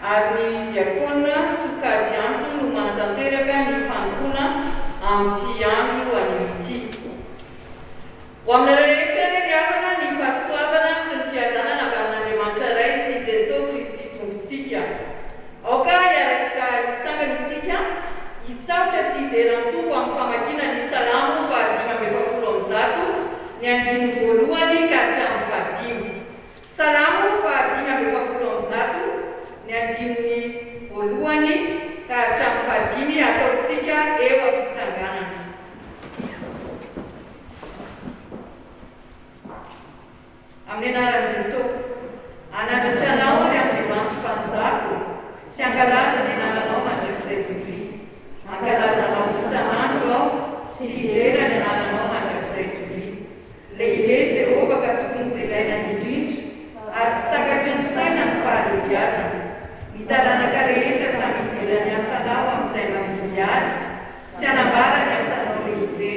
Ary ny diakona sokajy antso no manatanteraka ny fanompoana amin'ity andro anio ity. Ho aminareo rehetra re ry havana ny fahasoavana sy ny fiadanana avy amin'Andriamanitra Ray sy Jesoa Kristy Tompontsika. Aoka hiaraka hitsangana isika hisaotra sy hidera ny Tompo amin'ny famakiana ny Salamo faha-145, ny andininy voalohany ka hatramin'ny fahadimy. Salamo faha-145, ny andininy voalohany ka hatramin'ny fahadimy ataontsika eo am-pitsanganana. Amin'ny anaran'i Jesoa. Hanandratra Anao ry Andriamanitro Mpanjaka ô, sy hankalaza ny anaranao mandrakizay doria. Hankalaza Anao isan'andro aho sy hidera ny anaranao mandrakizay doria. Lehibe Jehovah ka tokony hoderaina indrindra, ary tsy takatry ny saina ny fahalehibiazany. Ny taranaka rehetra samy hidera ny asanao amin'izay mandimby azy sy hanambara ny asanao lehibe.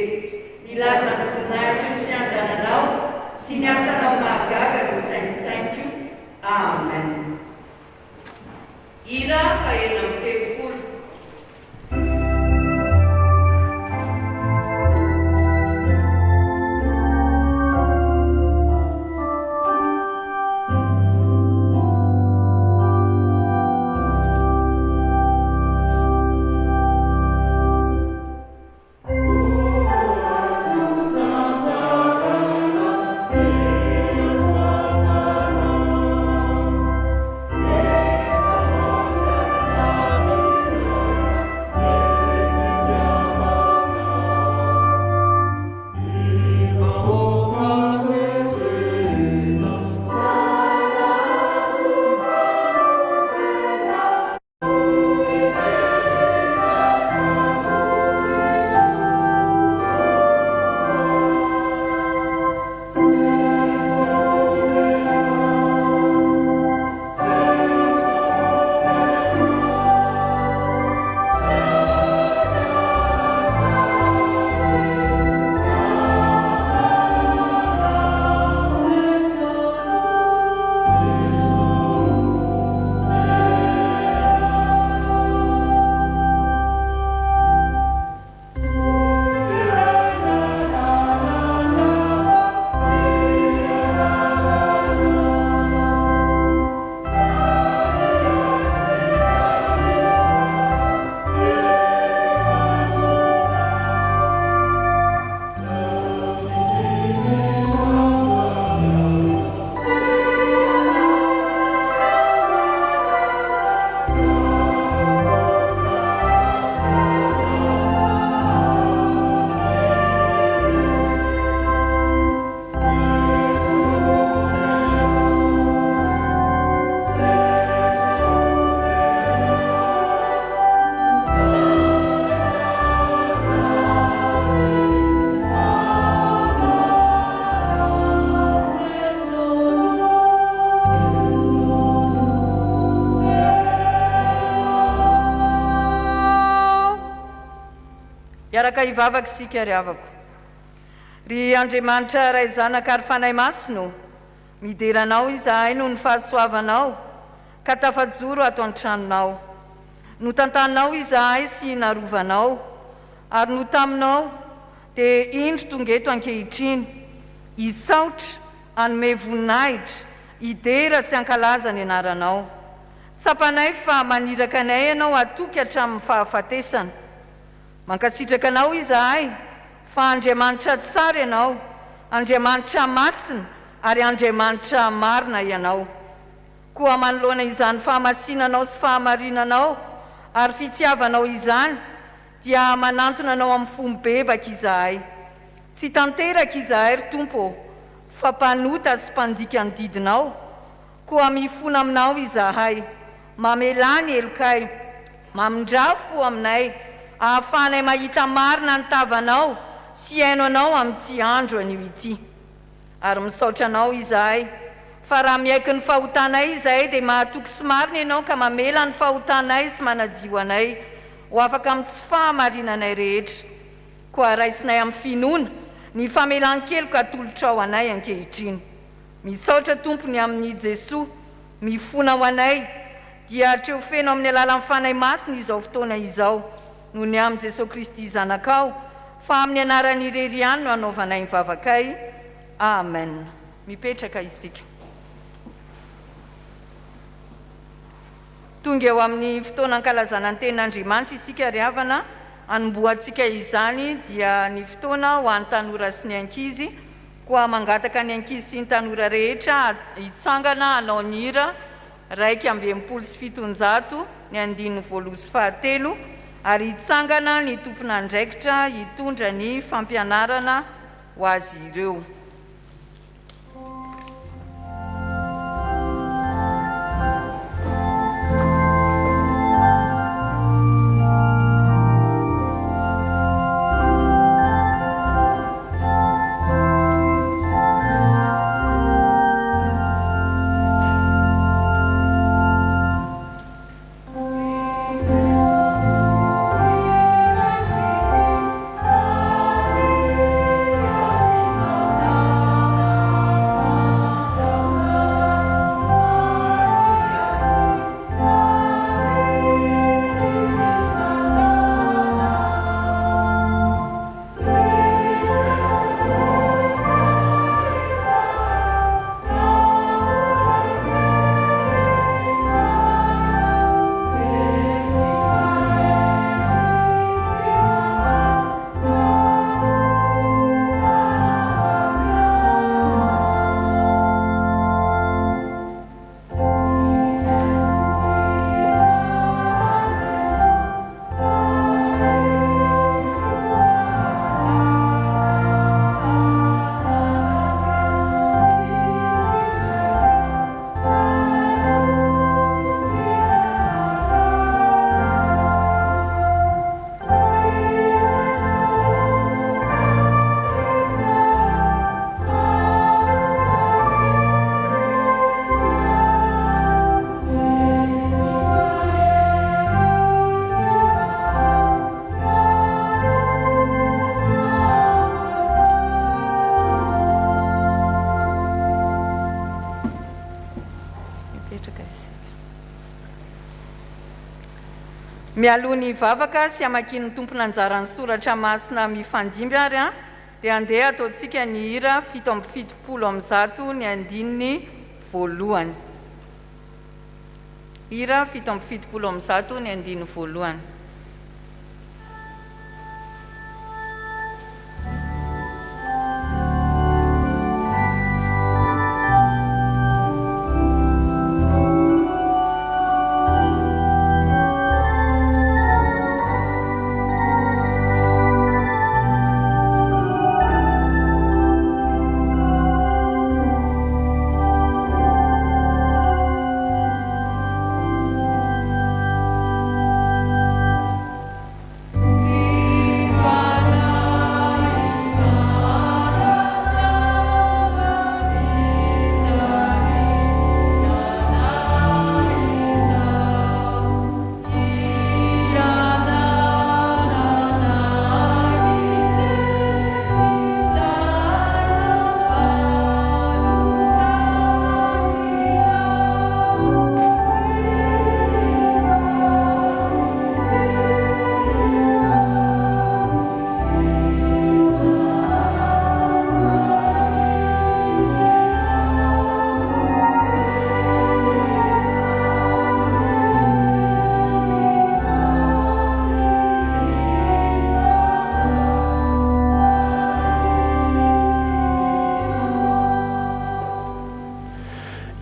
Nilaza ny voninahitry ny fiandriananao sy ny asanao mahagaga no saintsainiko. Amen. Hira faha-36. Hiaraka hivavaka isika ry havako. Ry Andriamanitra Ray Zanaka ary Fanahy Masina ô, midera Anao izahay noho ny fahasoavanao ka tafajoro ato an-tranonao. Notantanao izahay sy narovanao ary notaminao dia indro tonga eto ankehitriny hisaotra, hanome voninahitra, hidera sy hankalaza ny anaranao. Tsapanay fa maniraka anay Ianao hatoky hatramin'ny fahafatesana. Mankasitraka Anao izahay fa Andriamanitra tsara Ianao, Andriamanitra masina ary Andriamanitra marina Ianao. Koa manoloana izany fahamasinanao sy fahamarinanao ary fitiavanao izany dia manantona Anao amin'ny fo mibebaka izahay. Tsy tanteraka izahay, ry Tompo ô, fa mpanota sy mpandika ny didinao, koa mifona Aminao izahay. Mamelà ny helokay. Mamindrà fo aminay, ahafahanay mahita marina ny tavanao sy hihaino Anao amin'ity andro anio ity. Ary misaotra Anao izahay, fa raha miaiky ny fahotanay izahay dia mahatoky sy marina Ianao ka mamela ny fahotanay sy manadio anay ho afaka amin'ny tsy fahamarinanay rehetra. Koa raisinay amin'ny finoana ny famelan-keloka atolotrao anay ankehitriny. Misaotra Tompo ny amin'i Jesoa mifona ho anay. Dia hatreo feno amin'ny alalan'ny Fanahy Masina izao fotoana izao, noho ny amin'i Jesoa Kristy Zanakao, fa amin'ny anarany irery ihany no anaovanay ny vavakay. Amen. Mipetraka isika. Tonga eo amin'ny fotoana ankalazana ny Tenin'Andriamanitra isika ry havana. Hanombohantsika izany dia ny fotoana ho an'ny tanora sy ny ankizy. Koa mangataka ny ankizy sy ny tanora rehetra hitsangana hanao ny hira 761, ny andininy voaloha sy fahatelo, ary hitsangana ny tompon'andraikitra hitondra ny fampianarana ho azy ireo. Mipetraka isika. Mialoha ny hivavaka sy hamakian'ny tompon'anjara ny soratra masina mifandimby ary dia andeha hataontsika ny hira 177 ny andininy voalohany. Hira 177 ny andininy voalohany.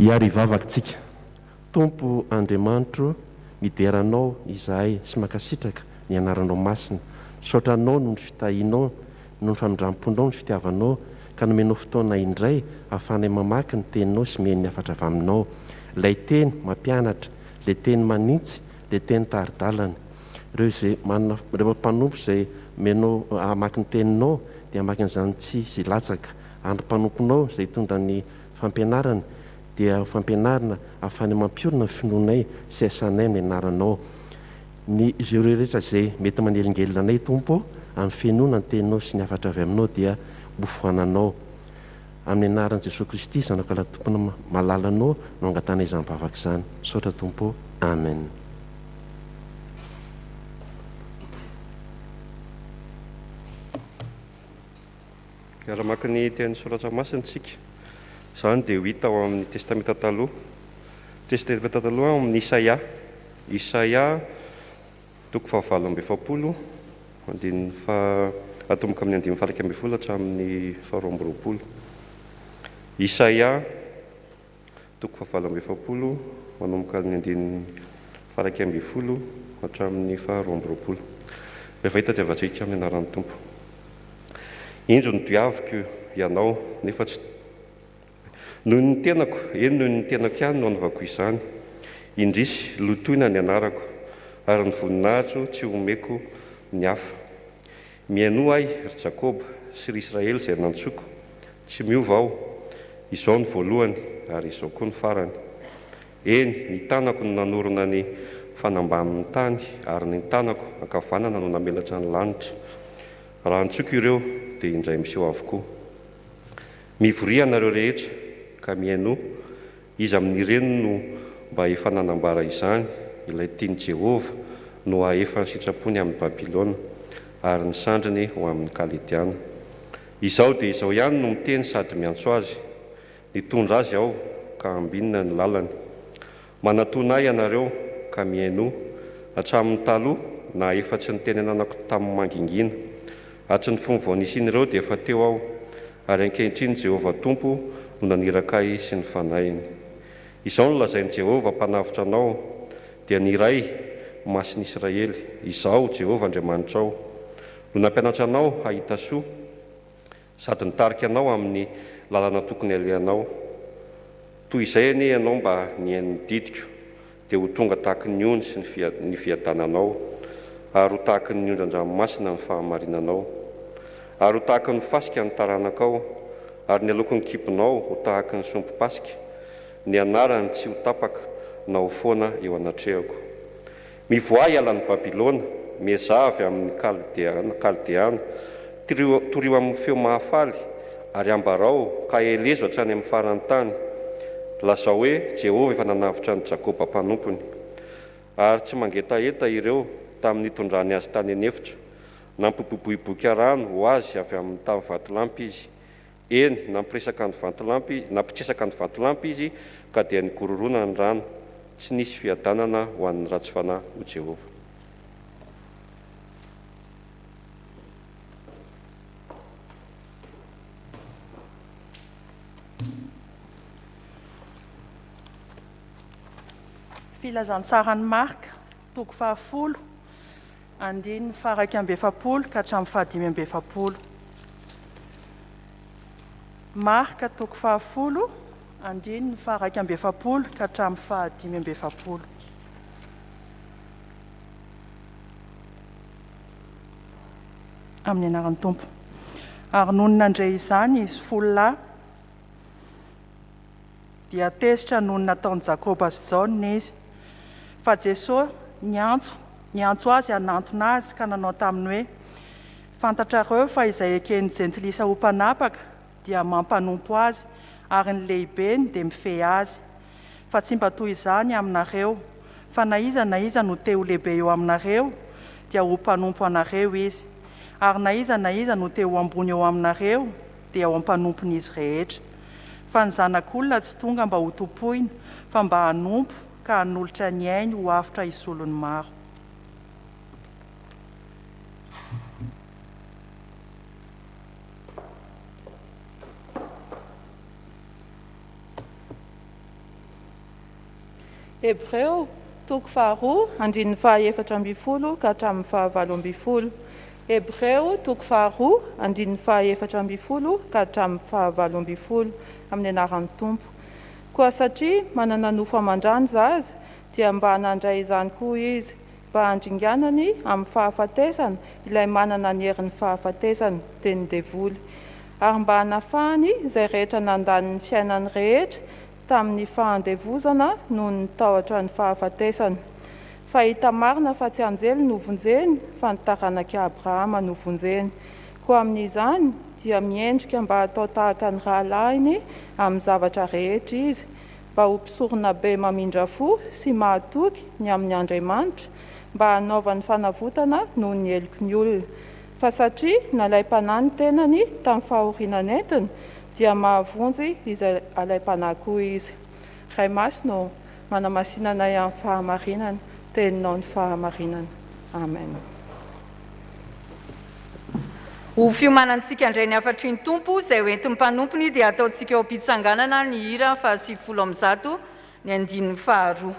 Hiary hivavaka tsika. Tompo Andriamanitro, midera Anao izahay sy mankasitraka ny Anaranao Masina. Misaotra Anao noho ny fitahianao, noho ny famindram-ponao, ny fitiavanao, ka nomenao fotoana indray ahafahanay mamaky ny Teninao sy mihaino ny hafatra avy Aminao. Ilay Teny mampianatra, ilay Teny manintsy, ilay Teny tari-dalana. Ireo izay manana, ireo mpanompo izay omenao hamaky ny Teninao dia hamaky an'izany tsy hisy latsaka. Ary ny mpanomponao izay hitondra ny fampianarana dia ho fampianarana ahafahanay mampiorina ny finoanay sy iasanay amin'ny anaranao. Ny ireo rehetra izay mety manelingelina anay Tompo ô, amin'ny fihenoana ny teninao sy ny hafatra avy aminao dia hofoananao. Amin'ny anaran'i Jesoa Kristy Zanakao Lahy Tompony malalanao no angatahana izany vavaka izany. Misaotra Tompo ô. Amen. Miara-maka ny tenin'ny Soratra Masina isika. Izany dia ho hita ao amin'ny Testamenta Taloha. Testamenta Taloha ao amin'ny Isaia. Isaia toko fahavalo amby 40, andininy faha, atomboka amin'ny andininy faha 11 hatramin'ny faha 22. Isaia Toko fahavalo amby 40, manomboka amin'ny andininy faha 11 hatramin'ny faha 22. Rehefa hita dia vatsika amin'ny anaran'ny Tompo. Indro nodiaviko ianao, nefa tsy Noho ny tenako, eny noho ny tenako ihany no anaovako izany. Indrisy, lotoina ny anarako, ary ny voninahitro tsy homeko ny hafa. Mihainoa ahy, ry Jakoba, sy ry Israely izay nantsoiko. Tsy miova aho. Izao no voalohany, ary izao koa no farany. Eny, ny tanako no nanorina ny fanambanin'ny tany, ary ny tanako ankavanana no namelatra ny lanitra. Raha antsoiko ireo, dia indray miseho avokoa. Mivoria ianareo rehetra, ka mihainoa. Iza amin'ireny no mba efa nanambara izany, ilay tian'i Jehovah no hahefa ny sitrapony amin'i Babylona, ary ny sandriny ho amin'ny Kalediana? Izaho dia izao ihany no miteny sady miantso azy, Nitondra azy aho, ka ambinina ny lalany. Manatòna ahy ianareo, ka mihainoa, hatramin'ny taloha, na efa tsy nitenenanako tamin'ny mangingina. Hatry ny fony vao nisian'ireo dia efa teo aho, ary ankehitriny Jehovah Tompo no naniraka ahy sy ny Fanahiny. Izao no lazain'i Jehovah Mpanavotra anao, dia ny Iray Masin'ny Israely, Izaho, Jehovah Andriamanitrao, no nampianatra anao hahita soa, sady nitarika anao amin'ny lalana tokony halehanao. Toy izay anie ianao mba nihaino ny didiko, dia ho tonga tahaky ny ony sy ny ny fiadananao, ary ho tahaky ny ondran-dranomasina ny fahamarinanao. Ary ho tahaky ny fasika ny taranakao, ary ny aloky ny kibonao ho tahaky ny sompim-pasika, ny anarany tsy ho tapaka na ho foana eo anatrehako. Mivoaha hiala an'i Babylona, miezaha avy amin'ny Kaldeana, Kaldeana, torio, torio amin'ny feo mahafaly, ary ambarao, ka elezo hatrany amin'ny faran'ny tany. Lazao hoe, Jehovah efa nanavotra an'i Jakoba mpanompony. Ary tsy mangetaheta ireo, tamin'ny nitondrany azy tany an'efitra. Nampiboiboika rano ho azy avy amin'ny tamin'ny vatolampy izy. Eny, nampiresaka ny vantolampy, nampitresaka ny vatolampy izy, ka dia nigororoana ny rano. Tsy nisy fiadanana ho an'ny ratsy fanahy, hoy Jehovah. Filazantsaran'i Marka, toko fahafolo, andininy faha-41 ka hatramin'ny fahadimy amby efapolo. Marka toko fahafolo, andininy faha-41 ka hatramin'ny fahadimy amby efapolo. Amin'ny anaran'ny Tompo. Ary nony nandre izany izy folo lahy, dia tezitra noho ny nataon'i Jakoba sy Jaona izy. Fa Jesoa niantso niantso azy hanantona azy ka nanao taminy hoe, Fantatrareo fa izay eken'ny jentilisa ho mpanapaka dia mampanompo azy, ary ny lehibeny dia mifehy azy. Fa tsy mba toy izany aminareo, fa na iza na iza no te ho lehibe eo aminareo, dia ho mpanompo anareo izy. Ary na iza na iza no te ho ambony eo aminareo, dia ho mpanompon'izy rehetra. Fa ny Zanak'olona tsy tonga mba hotompoina, fa mba hanompo ka hanolotra ny ainy ho avotra hisolo ny maro. Hebreo, toko faharoa, andininy faha-14 ka hatramin'ny faha-18. Hebreo, toko faharoa, andininy faha-14 ka hatramin'ny faha-18. Amin'ny anaran'ny Tompo. Koa satria manana nofo aman-dra ny zaza, dia mba nandray izany koa izy, mba handringanany amin'ny fahafatesana ilay manana ny herin'ny fahafatesana, dia ny devoly, ary mba hanafahany izay rehetra nandany ny fiainany rehetra tamin'ny fahandevozana noho ny tahotra ny fahafatesana. Fa hita marina fa tsy anjely no vonjeny, fa ny taranak'i Abrahama no vonjeny. Koa amin'izany, dia miendrika mba hatao tahaka ny rahalahiny amin'ny zavatra rehetra izy, mba ho mpisoronabe mamindra fo sy mahatoky ny amin' Andriamanitra, mba hanaovany fanavotana noho ny heloky ny olona. Fa satria nalaim-panahy ny tenany tamin'ny fahoriana nentiny, dia mahavonjy izay alaim-panahy koa izy. Ray Masina ô, manamasina anay amin'ny fahamarinana, Teninao ny fahamarinana. Amen. Ho fiomanantsika handray ny hafatry ny Tompo izay ho entin'ny mpanompony dia hataontsika eo am-pitsanganana ny hira faha-190 ny andininy faharoa.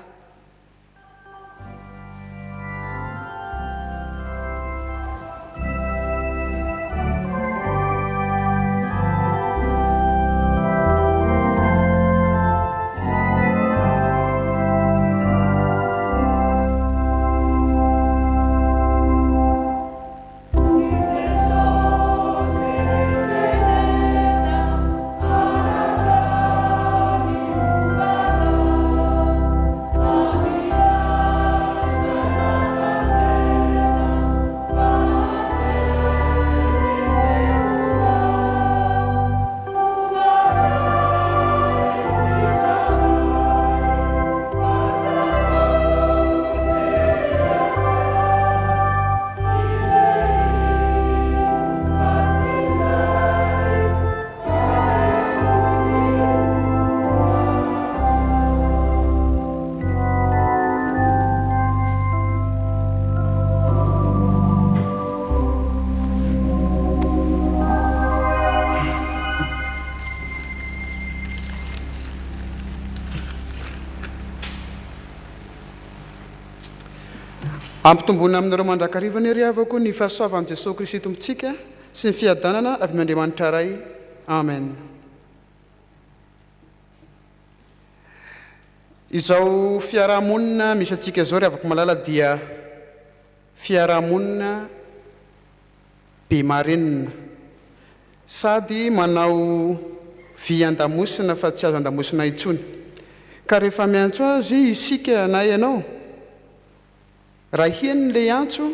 Ampitomboina aminareo mandrakariva anie ry havako ny fahasoavan'i Jesoa Kristy Tompontsika sy ny fiadanana avy amin' Andriamanitra Ray. Amen. Izao fiaraha-monina misy antsika izao ry havako malala dia fiaraha-monina be marenina sady manao vy an-damosina fa tsy azo an-damosina intsony. Ka rehefa miantso azy isika na ianao, raha henony ilay antso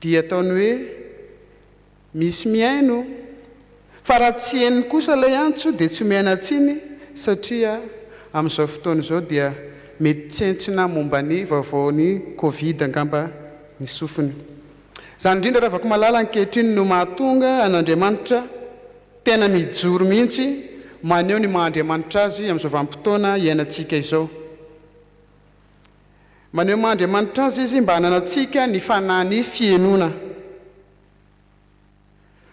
dia ataony hoe Misy mihaino, fa raha tsy henony kosa ilay antso dia tsy omena tsiny satria amin'izao fotoana izao dia mety tsentsina momba ny vaovaon'ny Covid angamba ny sofiny. Izany indrindra Ravakomalala ankehitriny no mahatonga an'Andriamanitra tena mijoro mihitsy maneho ny maha Andriamanitra Azy amin'izao vanim-potoana iainantsika izao. Maneho maha Andriamanitra Azy Izy mba hananantsika ny fanahin'ny fihenoana.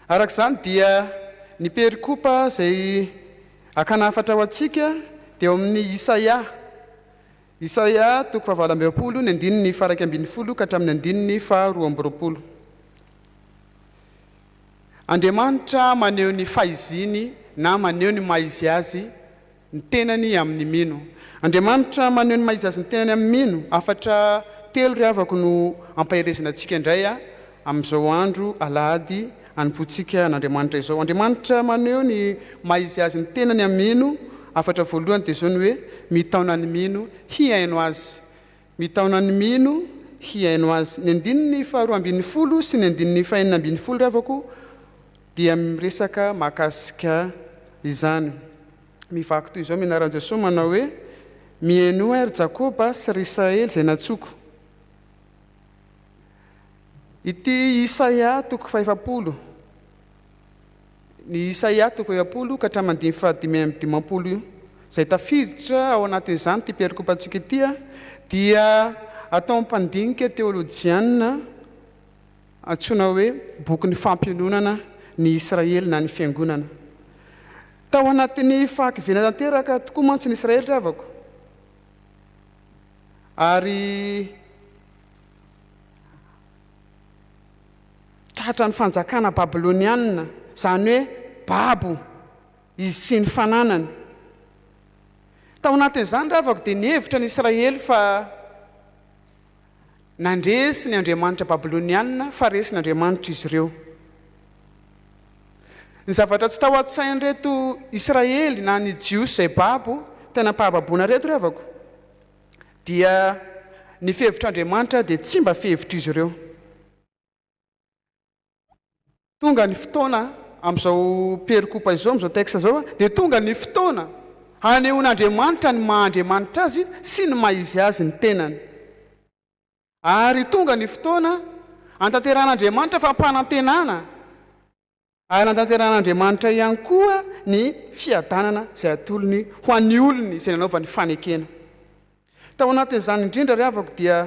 Araka izany dia ny perikopa izay hakana hafatra ho antsika dia ao amin'ny Isaia. Isaia toko fahavalo amby efapolo ny andininy faha-iraika ambin'ny folo ka hatramin'ny andininy faha-22. Andriamanitra maneho ny fahiziany na maneho ny maha-izy azy ny tenany amin'ny mino. Andriamanitra maneho ny maha-izy azy ny tenany amin'ny mino. Hafatra telo ry havako no ampaherezina antsika indray amin'izao andro alahady anompoantsika an'Andriamanitra izao. Andriamanitra maneho ny maha-izy azy ny tenany amin'ny mino. Hafatra voalohany dia izao ny hoe mitaona ny mino hihaino Azy. Mitaona ny mino hihaino Azy. Ny andininy faharoa ambinifolo sy ny andininy fahenina ambinifolo ry havako dia miresaka mahakasika izany. Mivaky toy izao mianaran'i Jesoa manao hoe, Mihainoa ry Jakoba sy ry Israely izay nantsoiko. Ity Isaia toko fahefapolo, ny Isaia toko 40 ka hatramin'ny andininy fahadimy amby dimampolo io, izay tafiditra ao anatin'izany ity perikopantsika ity, dia atao mpandinika teolojiana antsoina hoe bokin'ny fampiononana ny Israely na ny Fiangonana. Tao anatin'ny fahakiviana tanteraka tokoa mantsy ny Israely ry havako, ary tratran'ny fanjakana babylonianina, izany hoe babo izy sy ny fananany. Tao anatin'izany ry havako dia nihevitra ny Israely fa Nandresy ny andriamanitra babylonianina fa resin' Andriamanitra izy ireo. Ny zavatra tsy tao an-tsain'ireto Israely na ny Jiosy izay babo tena am-pahababoana ireto ry havako dia ny fihevitr'Andriamanitra dia tsy mba fihevitr'izy ireo. Tonga ny fotoana, amin'izao perikopa izao, amin'izao texte izao, dia tonga ny fotoana hanehoan'Andriamanitra ny maha Andriamanitra Azy sy ny maha Izy Azy ny tenany. Ary tonga ny fotoana hanatanterahan'Andriamanitra fampanantenana, ary hanatanterahan'Andriamanitra ihany koa ny fiadanana izay atolony ho an'ny olony izay nanaovany fanekena. Tao anatin'izany indrindra ry havako dia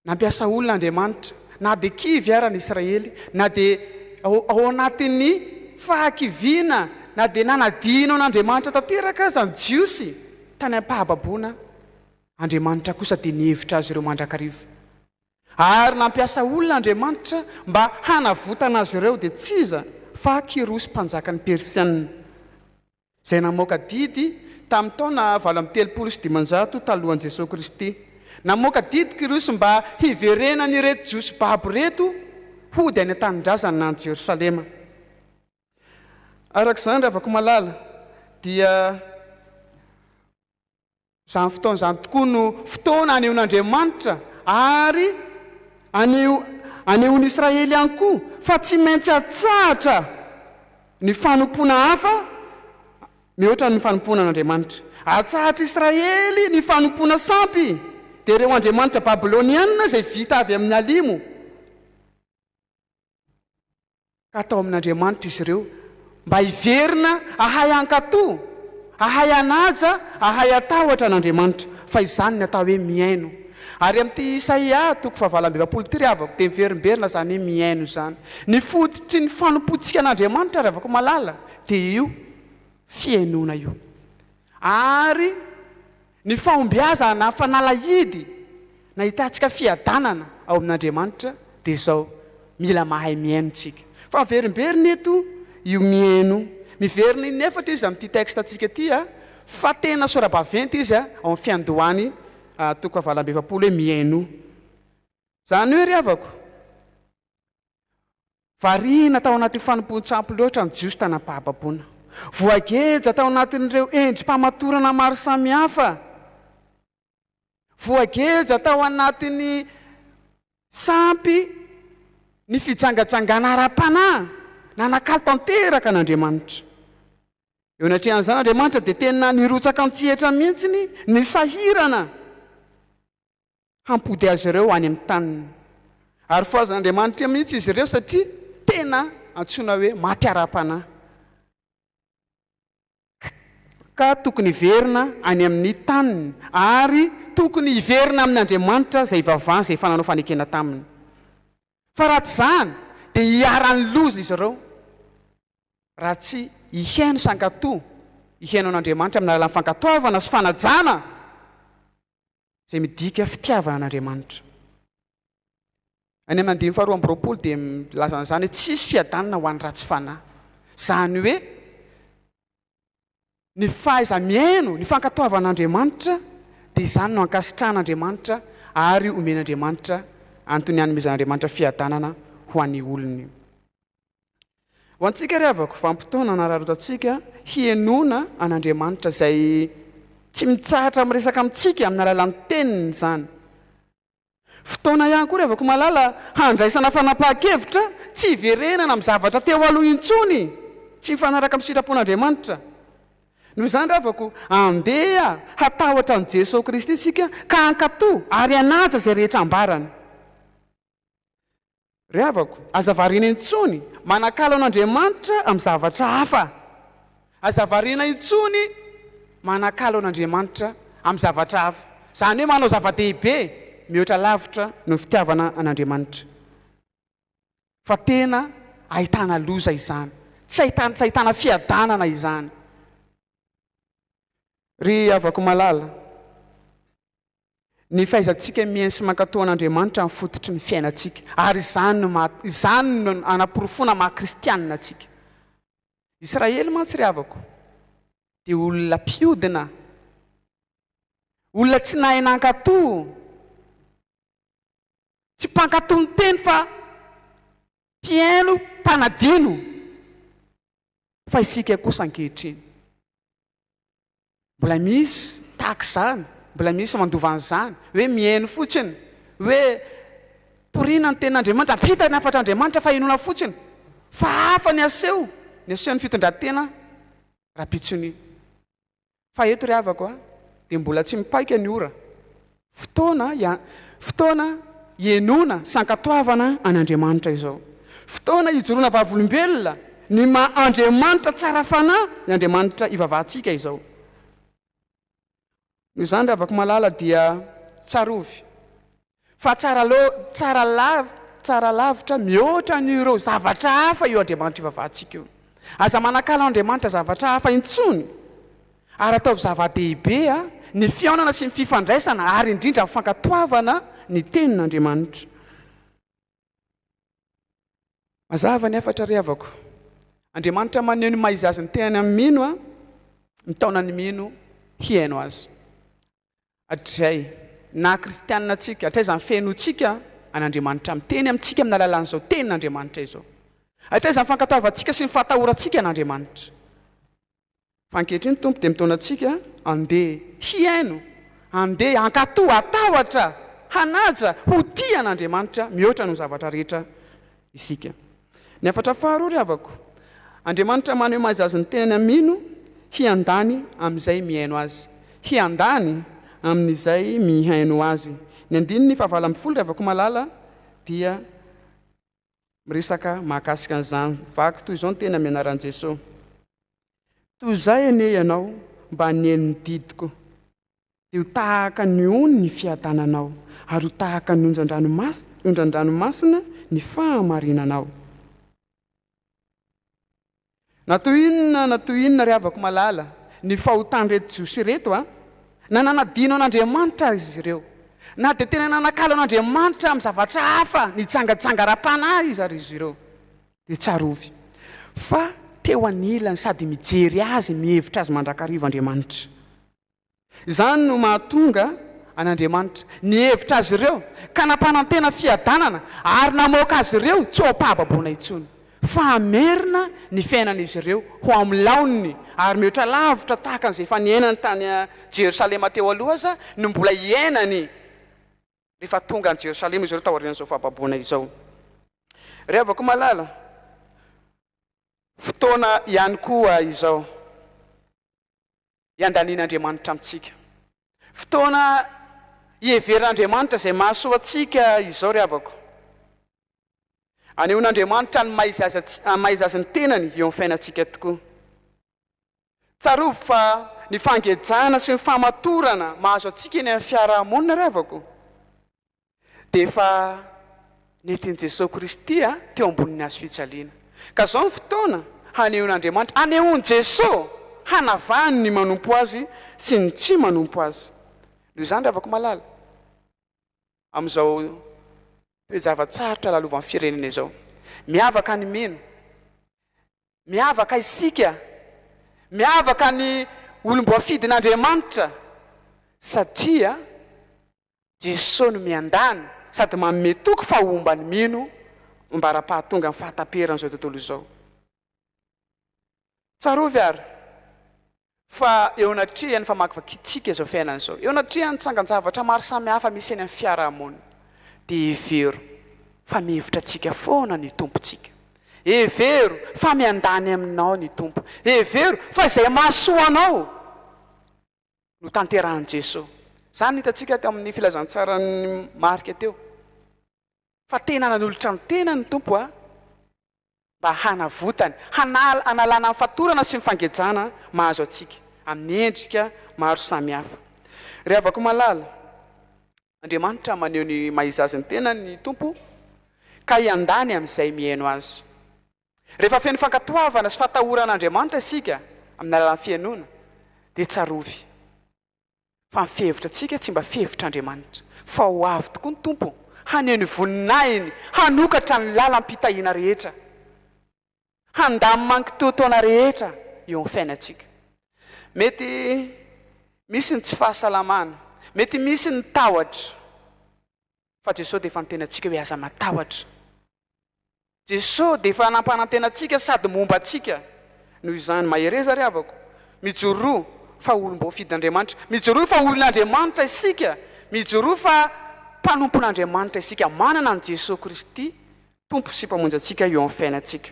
Nampiasa olona Andriamanitra, na dia kivy ara ny Israely, na dia ao anatin'ny fahakiviana, na dia nanadino an'Andriamanitra tanteraka aza ny Jiosy tany am-pahababoana, Andriamanitra kosa dia nihevitra azy ireo mandrakariva. Ary nampiasa olona Andriamanitra mba hanavotana azy ireo, dia tsy iza fa Kyrosy mpanjakan'ny Persiana. izay namoaka didy tamin'ny taona 538 talohan'i Jesoa Kristy. Namoaka didy Kyrosy mba hiverenan'ireto Jiosy babo ireto hody any an-tanindrazany na any Jerosalema. Araka izany, ry havako malala, dia. Izany fotoana izany tokoa no fotoana anehoan'Andriamanitra ary aneho anehoan'i Israely ihany koa fa tsy maintsy atsahatra ny fanompoana hafa mihoatra ny fanompoana an'Andriamanitra. Atsahatr'i Israely ny fanompoana sampy, dia ireo andriamanitra babylonianina izay vita avy amin'ny alimo. Ka atao amin'Andriamanitra izy ireo mba hiverina hahay hankatò, hahay hanaja, hahay hatahotra an'Andriamanitra, fa izany ny atao hoe mihaino. Ary amin'ity Isaia toko fahavalo amby 40 ity ry havako dia miverimberina izany hoe mihaino izany. Ny fototry ny fanompoantsika an'Andriamanitra ry havako malala dia io fihainoana io. Ary ny fahombiazana na fanalahidy nahitantsika fiadanana ao amin'Andriamanitra dia izao, mila mahay mihaino tsika. Fa miverimberina eto io mihaino. Miverina in'efatra izy amin'ity texte-ntsika ity a, fa tena sora-baventy izy ao amin'ny fiandohany toko fahavalo amby 40 hoe mihainoa. Izany hoe ry havako, Variana tao anatin'io fanompoan-tsampy loatra ny Jiosy tany am-pahababoana. Voageja tao anatin'ireo endri-pamatorana maro samihafa. Voageja tao anatin'ny sampy ny fijangajangana ara-panahy nanakalo tanteraka an'Andriamanitra. Eo anatrehan'izany Andriamanitra dia tena nirotsaka an-tsehatra mihitsy nisahirana. Hampody azy ireo any amin'ny taniny. Ary fohazan'Andriamanitra mihitsy izy ireo satria tena antsoina hoe maty ara-panahy. Ka tokony hiverina any amin'ny taniny ary tokony hiverina amin' Andriamanitra izay ivavahany izay efa nanao fanekena taminy. Fa raha tsy izany dia hiharan'ny loza izy ireo raha tsy hihaino sy hankatò, hihaino an'Andriamanitra amin'ny alalan'ny fankatoavana sy fanajana. izay midika fitiavana an'Andriamanitra. Any amin'ny andininy faharoa amby 20 dia milaza an'izany hoe tsisy fiadanana ho an'ny ratsy fanahy. Izany hoe ny fahaiza-mihaino, ny fankatoavan'Andriamanitra dia izany no ankasitrahan'Andriamanitra ary omen'Andriamanitra antony hanomezan'Andriamanitra fiadanana ho an'ny olony. Ho antsika ry havako, vanim-potoana hanararaotantsika hihenoana an'Andriamanitra izay tsy mitsahatra miresaka amintsika amin'ny alalan'ny Teniny izany. Fotoana ihany koa ry havako malala handraisana fanapahan-kevitra tsy hiverenana amin'ny zavatra teo aloha intsony, tsy mifanaraka amin'ny sitrapon'Andriamanitra. Noho izany ry havako, andeha hatahotra an'i Jesoa Kristy isika ka hankatò ary hanaja izay rehetra ambarany. Ry havako, aza variana intsony manakalo an'Andriamanitra amin'ny zavatra hafa. Aza variana intsony manakalo an'Andriamanitra amin'ny zavatra hafa. Izany hoe manao zava-dehibe mihoatra lavitra noho ny fitiavana an'Andriamanitra. Fa tena ahitana loza izany. Tsy ahitana, tsy ahitana fiadanana izany. Ry havako malala, Ny fahaizantsika mihaino sy mankatò an'Andriamanitra no fototry ny fiainantsika, ary izany no maha, izany no anaporofoana maha kristianina antsika. Israely mantsy ry havako dia olona mpiodina, olona tsy nahay nankatò, tsy mpankatò ny teny fa mpihaino, mpanadino. Fa isika kosa ankehitriny, mbola misy tahaka izany, mbola misy mandova an'izany, hoe mihaino fotsiny, hoe. Torina ny tenin'Andriamanitra, ampita ny hafatr'Andriamanitra fa henoina fotsiny. Fa hafa ny aseho, ny asehon'ny fitondran-tena rahampitson'io. Fa eto ry havako a, dia mbola tsy mipaika ny ora. Fotoana ia, fotoana hihainoana sy hankatoavana an'Andriamanitra izao. Fotoana hijoroana vavolombelona ny maha Andriamanitra tsara fanahy ny Andriamanitra ivavahantsika izao. Noho izany ry havako malala dia tsarovy fa tsara lo, tsara lav, tsara lavitra mihoatra an'ireo zavatra hafa io Andriamanitra ivavahantsika io. Aza manakalo Andriamanitra zavatra hafa intsony ary ataovy zava-dehibe ny fihaonana sy ny fifandraisana ary indrindra ny fankatoavana ny tenin'Andriamanitra. Mazava ny hafatra ry havako. Andriamanitra maneho ny maha izy azy ny tenany amin'ny mino, mitaona ny mino hihaino azy. Hatrizay naha kristianina antsika, hatraiza ny fihenoantsika an'Andriamanitra miteny amintsika amin'ny alalan'izao tenin'Andriamanitra izao. Hatraiza ny fankatoavantsika sy ny fahatahorantsika an'Andriamanitra. Fa ankehitriny Tompo dia mitaona antsika handeha hihaino, handeha hankatò, hatahotra, hanaja, ho tia an'Andriamanitra mihoatra noho ny zavatra rehetra isika. Ny hafatra faharoa ry havako, Andriamanitra maneho maha izy azy ny tenany amin'ny mino hiandany amin'izay mihaino azy. Hiandany amin'izay mihaino azy. Ny andininy faha-18 ry havako malala dia miresaka mahakasika an'izany. Vaky toy izao ny teny amin'ny anaran'i Jesoa. Toy izay anie ianao mba nihaino ny didiko, dia ho tahaka ny ony ny fiadananao, ary ho tahaka ny onjan-dranomasina ny fahamarinanao. Na toy inona na toy inona ry havako malala, ny fahotan'ireto Jiosy ireto a, na nanadino an'Andriamanitra aza izy ireo, na dia tena nanakalo an'Andriamanitra amin'ny zavatra hafa nijangajanga ara-panahy aza izy ireo, dia tsarovy fa teo anilany sady mijery azy, mihevitra azy mandrakariva Andriamanitra. Izany no mahatonga an'Andriamanitra nihevitra azy ireo ka nampanantena fiadanana ary namoaka azy ireo tsy ho am-pahababoana intsony, fa hamerina ny fiainan'izy ireo ho amin'ny laoniny ary mihoatra lavitra tahaka an'izay efa niainany tany Jerosalema teo aloha aza no mbola hiainany rehefa tonga any Jerosalema izy ireo taorian'izao fahababoana izao. Ry havako malala, fotoana ihany koa izao. Iandanian'Andriamanitra amintsika. Fotoana iheveran'Andriamanitra izay mahasoa antsika izao ry havako. Anehoan'Andriamanitra ny maha izy azy maha izy azy ny tenany eo amin'ny fiainantsika tokoa. Tsarovy fa ny fangejana sy ny famatorana mahazo antsika eny amin'ny fiarahamonina ry havako dia efa nentin'i Jesoa Kristy teo ambonin'ny hazo fijaliana. Ka izao ny fotoana hanehoan'Andriamanitra, hanehoan'i Jesoa, hanavahany ny manompo Azy sy ny tsy manompo Azy. Noho izany ry havako malala, amin'izao toe-java-tsarotra lalovan'ny firenena izao, miavaka ny mino, miavaka isika, miavaka ny olom-boafidin'Andriamanitra, satria Jesoa no miandany sady manome toky fa homba ny mino ambara-pahatonga ny fahataperan'izao tontolo izao. Tsarovy ary fa eo anatrehan'ny famakivakintsika izao fiainana izao, eo anatrehan'ny tsangan-javatra maro samihafa misy eny amin'ny fiarahamonina, dia hevero fa mihevitra antsika foana ny Tompontsika. Hevero fa miandany aminao ny Tompo. Hevero fa izay mahasoa anao notanterahin'i Jesoa. Izany no hitantsika teo amin'ny filazantsaran'i Marka teo. Fa tena nanolotra ny tenany ny Tompo a, mba hanavotany, hanala, hanalana ny fatorana sy ny fangejana mahazo antsika amin'ny endrika maro samihafa. Ry havako malala, Andriamanitra maneho ny maha izy azy ny tenany ny Tompo ka hiandany amin'izay mihaino Azy. Rehefa feno fankatoavana sy fahatahorana an'Andriamanitra isika amin'ny alalan'ny fihainoana, dia tsarovy fa ny fihevitra antsika tsy mba fihevitr'Andriamanitra, fa ho avy tokoa ny Tompo haneho ny voninahiny, hanokatra ny lalam-pitahiana rehetra, handamina ny kitoatoana rehetra eo amin'ny fiainantsika. Mety misy ny tsy fahasalamana, mety misy ny tahotra, fa Jesosy dia efa niteny antsika hoe aza matahotra. Jesoa dia efa nampanantena antsika sady momba antsika. Noho izany, mahereza ry havako, mijoroa fa olom-boafidin'Andriamanitra, mijoroa fa olon'Andriamanitra isika, mijoroa fa. mpanompon'Andriamanitra isika, manana an'i Jesoa Kristy Tompo sy Mpamonjy antsika eo amin'ny fiainantsika.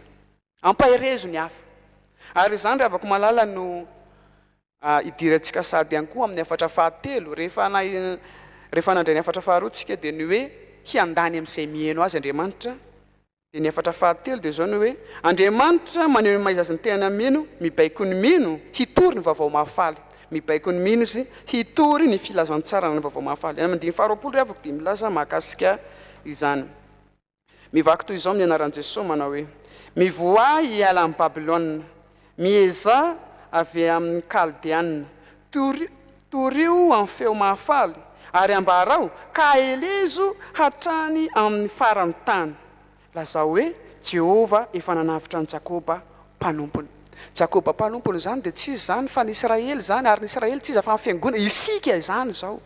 Ampaherezo ny hafa. Ary izany ry havako malala no idirantsika sahady ihany koa amin'ny hafatra fahatelo. Rehefa rehefa nandray ny hafatra faharoa tsika dia ny hoe hiandany amin'izay miheno azy Andriamanitra. Dia ny hafatra fahatelo dia izao ny hoe Andriamanitra maneho ny maha izy azy ny tenany amin'ny mino, mibaiko ny mino hitory ny vaovao mahafaly. Mibaiko ny mino izy hitory ny filazantsara na ny vaovao mahafaly. Any amin'ny andininy faharoapolo ry havako dia milaza mahakasika izany. Mivaky toy izao amin'ny anaran'i Jesoa manao hoe, Mivoaha hiala amin'i Babylona, miezaha avy amin'ny Kaldeana, torio amin'ny feo mahafaly, ary ambarao, ka aelezo hatrany amin'ny faran'ny tany. Lazao hoe, Jehovah efa nanavotra an'i Jakoba mpanompony. Jakoba mpanompony izany dia tsy iza izany fa ny Israely izany, ary ny Israely tsy iza fa ny Fiangonana, isika izany izao.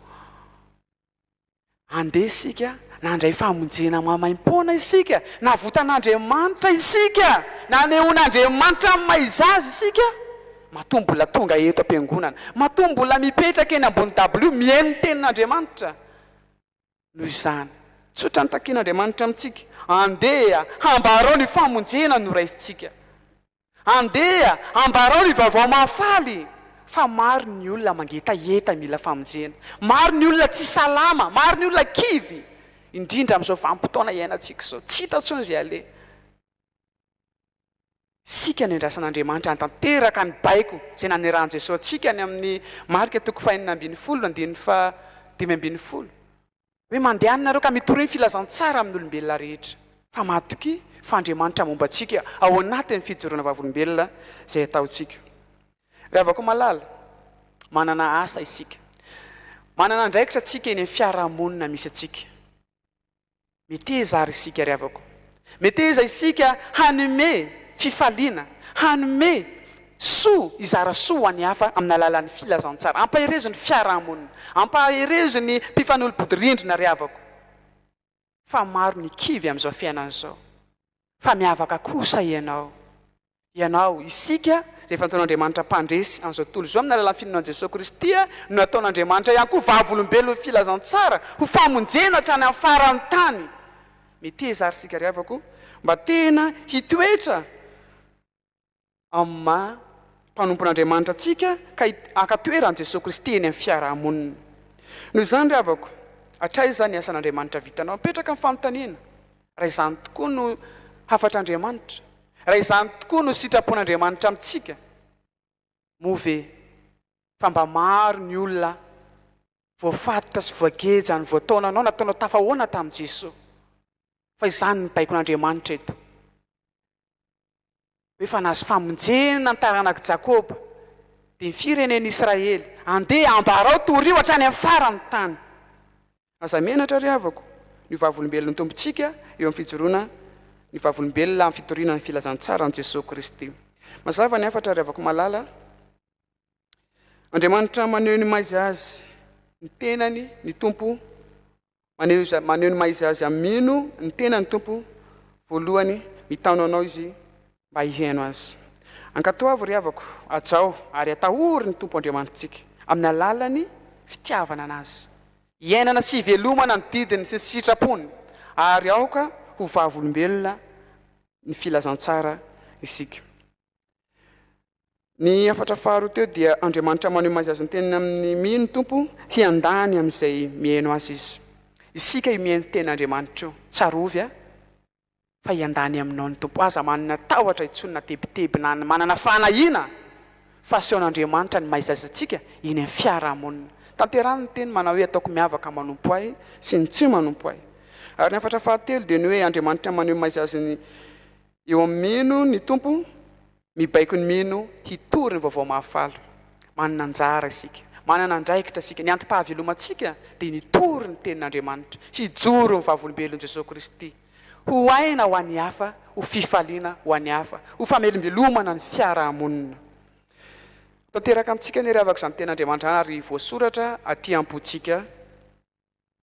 Andeha isika, nandray famonjena maimaimpoana isika, navotan'Andriamanitra isika, nanehoan'Andriamanitra ny maha izy azy isika, matoa mbola tonga eto am-piangonana, matoa mbola mipetraka eny ambony dabilio mihaino ny tenin'Andriamanitra. Noho izany, tsotra ny takian'Andriamanitra amintsika, andeha hambarao ny famonjena noraisintsika. Andeha ambarao ny vaovao mahafaly fa maro ny olona mangetaheta mila famonjena. Maro ny olona tsy salama, maro ny olona kivy, indrindra amin'izao vanim-potoana iainantsika izao. Tsy hita intsony izay aleha. Isika no iandrasan'Andriamanitra hanatanteraka ny baiko izay nanirahan'i Jesoa antsika any amin'ny Marka toko fahenina ambin'ny folo andininy faha-15. Hoe mandehana nareo ka mitoria ny filazantsara amin'ny olombelona rehetra. Fa matokia fa Andriamanitra momba antsika ao anatin'ny fijoroana vavolombelona izay ataontsika. Ry havako malala, manana asa isika. Manana andraikitra tsika eny amin'ny fiarahamonina misy antsika. Meteza ary isika ry havako. Meteza isika hanome fifaliana, hanome soa, hizara soa ho an'ny hafa amin'ny alalan'ny filazantsara. Ampaherezo ny fiarahamonina, ampaherezo ny mpifanolo-bodirindrina ry havako. Fa maro ny kivy amin'izao fiainana izao. Fa miavaka kosa ianao. Ianao, isika, izay efa nataon'Andriamanitra mpandresy an'izao tontolo izao amin'ny alalan'ny finoana an'i Jesoa Kristy, no nataon'Andriamanitra ihany koa vavolombelon'ny filazantsara ho famonjena hatrany amin'ny faran'ny tany. Meteza ary isika ry havako mba tena hitoetra amin'ny maha mpanompon'Andriamanitra antsika ka haka toeran'i Jesoa Kristy eny amin'ny fiarahamonina. Noho izany ry havako, hatraiza ny asan'Andriamanitra vitanao? Mipetraka ny fanontaniana. Raha izany tokoa no hafatr'Andriamanitra, raha izany tokoa no sitrapon'Andriamanitra amintsika, moa ve fa mba maro ny olona voafatotra sy voageja ny voataonanao nataonao tafahoana tamin'i Jesoa? Fa izany no baikon'Andriamanitra eto. Hoe fa nahazo famonjena ny taranak'i Jakoba, dia ny firenen'Israely. Andeha, ambarao, torio hatrany amin'ny faran'ny tany. Aza menatra ry havako, ny ho vavolombelon'ny Tompontsika eo amin'ny fijoroana ny vavolombelona amin'ny fitoriana ny filazantsaran'i Jesoa Kristy. Mazava ny hafatra ry havako malala. Andriamanitra maneho ny maha izy azy ny tenany ny Tompo, maneho iza- maneho ny maha izy azy amin'ny mino ny tenany Tompo, voalohany mitaona anao Izy mba hihaino Azy. Ankatoavo ry havako, hajao ary atahory ny Tompo Andriamanitsika amin'ny alalan'ny fitiavana an'Azy. Iainana sy ivelomana ny didiny sy ny sitrapony ary aoka ho vavolombelona ny filazantsara isika. Ny hafatra faharoa teo dia Andriamanitra maneho maha izy azy ny teniny amin'ny mino Tompo hiandany amin'izay mihaino azy izy. Isika io mihaino teny Andriamanitra io. Tsarovy a! Fa hiandany aminao ny Tompo. Aza manana tahotra intsony na tebiteby na manana fanahiana fa asehon'Andriamanitra ny maha izy azy antsika eny amin'ny fiarahamonina. Tanterahiny ny teny manao hoe ataoko miavaka manompo ahy sy ny tsy manompo ahy. Ary ny hafatra fahatelo dia ny hoe Andriamanitra maneho ny maha izy azy ny eo amin'ny mino ny Tompo, mibaiko ny mino hitory ny vaovao mahafaly. Manana anjara isika, manana andraikitra isika. Ny antom-pahavelomantsika dia ny hitory ny tenin'Andriamanitra, hijoro ny vavolombelon'i Jesoa Kristy. Ho aina ho an'ny hafa, ho fifaliana ho an'ny hafa, ho famelombelomana ny fiarahamonina. Tanteraka amintsika anie ry havako izany tenin'Andriamanitra izany ary voasoratra aty am-pontsika.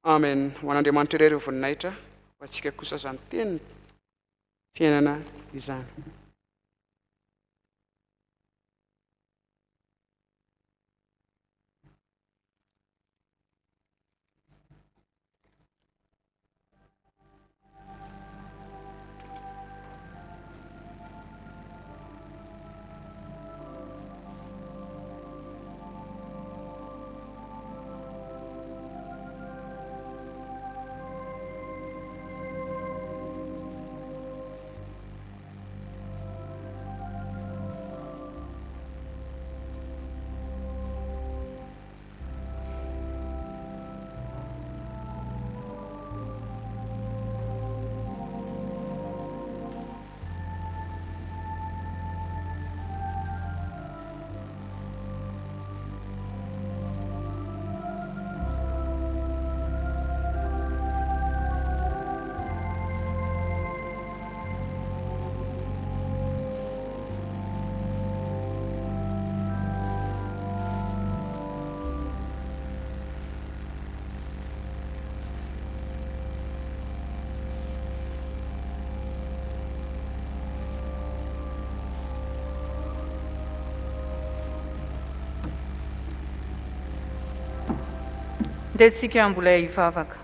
Amen. Ho an'Andriamanitra irery ny voninahitra, ho antsika kosa izany teny fiainana izany. Ndeha tsika mbola hivavaka.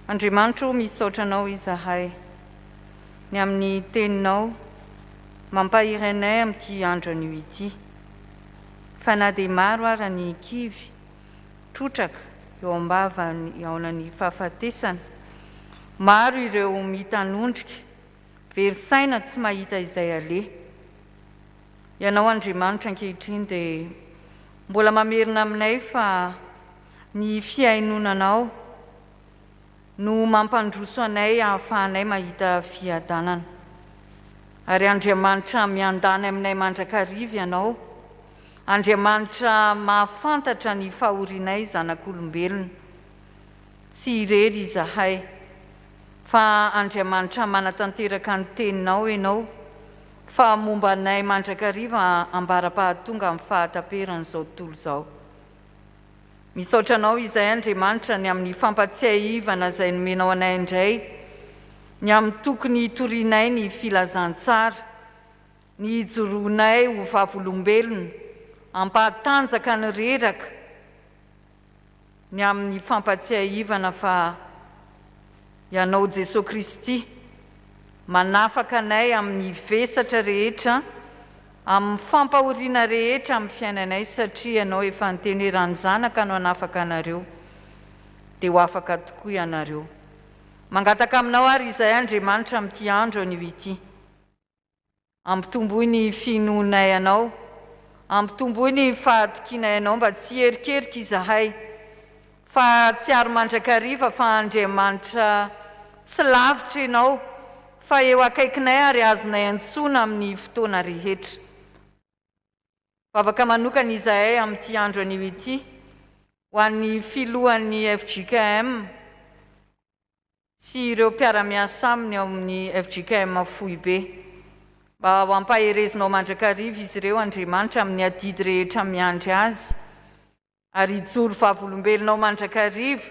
Andriamanitra o, misaotra Anao izahay ny amin'ny Teninao mampahery anay amin'ity andro anio ity. Fa na dia maro ara ny kivy, trotraka eo am-bava-haonan'ny fahafatesana, maro ireo mitanondrika, very saina tsy mahita izay aleha. Ianao Andriamanitra ankehitriny dia mbola mamerina aminay fa ny fihainoana Anao no mampandroso anay ahafahanay mahita fiadanana. Ary Andriamanitra miandany aminay mandrakariva Ianao, Andriamanitra mahafantatra ny fahorianay zanak'olombelona. Tsy irery izahay, fa Andriamanitra manatanteraka ny Teninao Ianao, fa momba anay mandrakariva ambara-pahatonga amin'ny fahataperan'izao tontolo izao. Misaotra Anao izahay Andriamanitra ny amin'ny fampatsiahivana izay nomenao anay indray ny amin'ny tokony hitorianay ny filazantsara, ny hijoroanay ho vavolombelona hampahatanjaka ny reraka, ny amin'ny fampatsiahivana fa Ianao Jesoa Kristy manafaka anay amin'ny vesatra rehetra, amin'ny fampahoriana rehetra amin'ny fiainanay satria Ianao efa niteny hoe raha ny Zanaka no hanafaka anareo dia ho afaka tokoa ianareo. Mangataka Aminao ary izahay Andriamanitra amin'ity andro anio ity. Ampitomboy ny finoanay Anao, ampitomboy ny fahatokianay Anao mba tsy hierikerika izahay, fa hahatsiaro mandrakariva fa Andriamanitra tsy lavitra Ianao, fa eo akaikinay ary azonay antsoina amin'ny fotoana rehetra. Vavaka manokana izahay amin'ity andro anio ity ho an'ny filohan'ny fjkm, sy ireo mpiara-miasa aminy ao amin'ny fjkm Foibe. Mba ho ampaherezinao mandrakariva izy ireo, Andriamanitra, amin'ny adidy rehetra miandry azy, ary hijoro vavolombelonao mandrakariva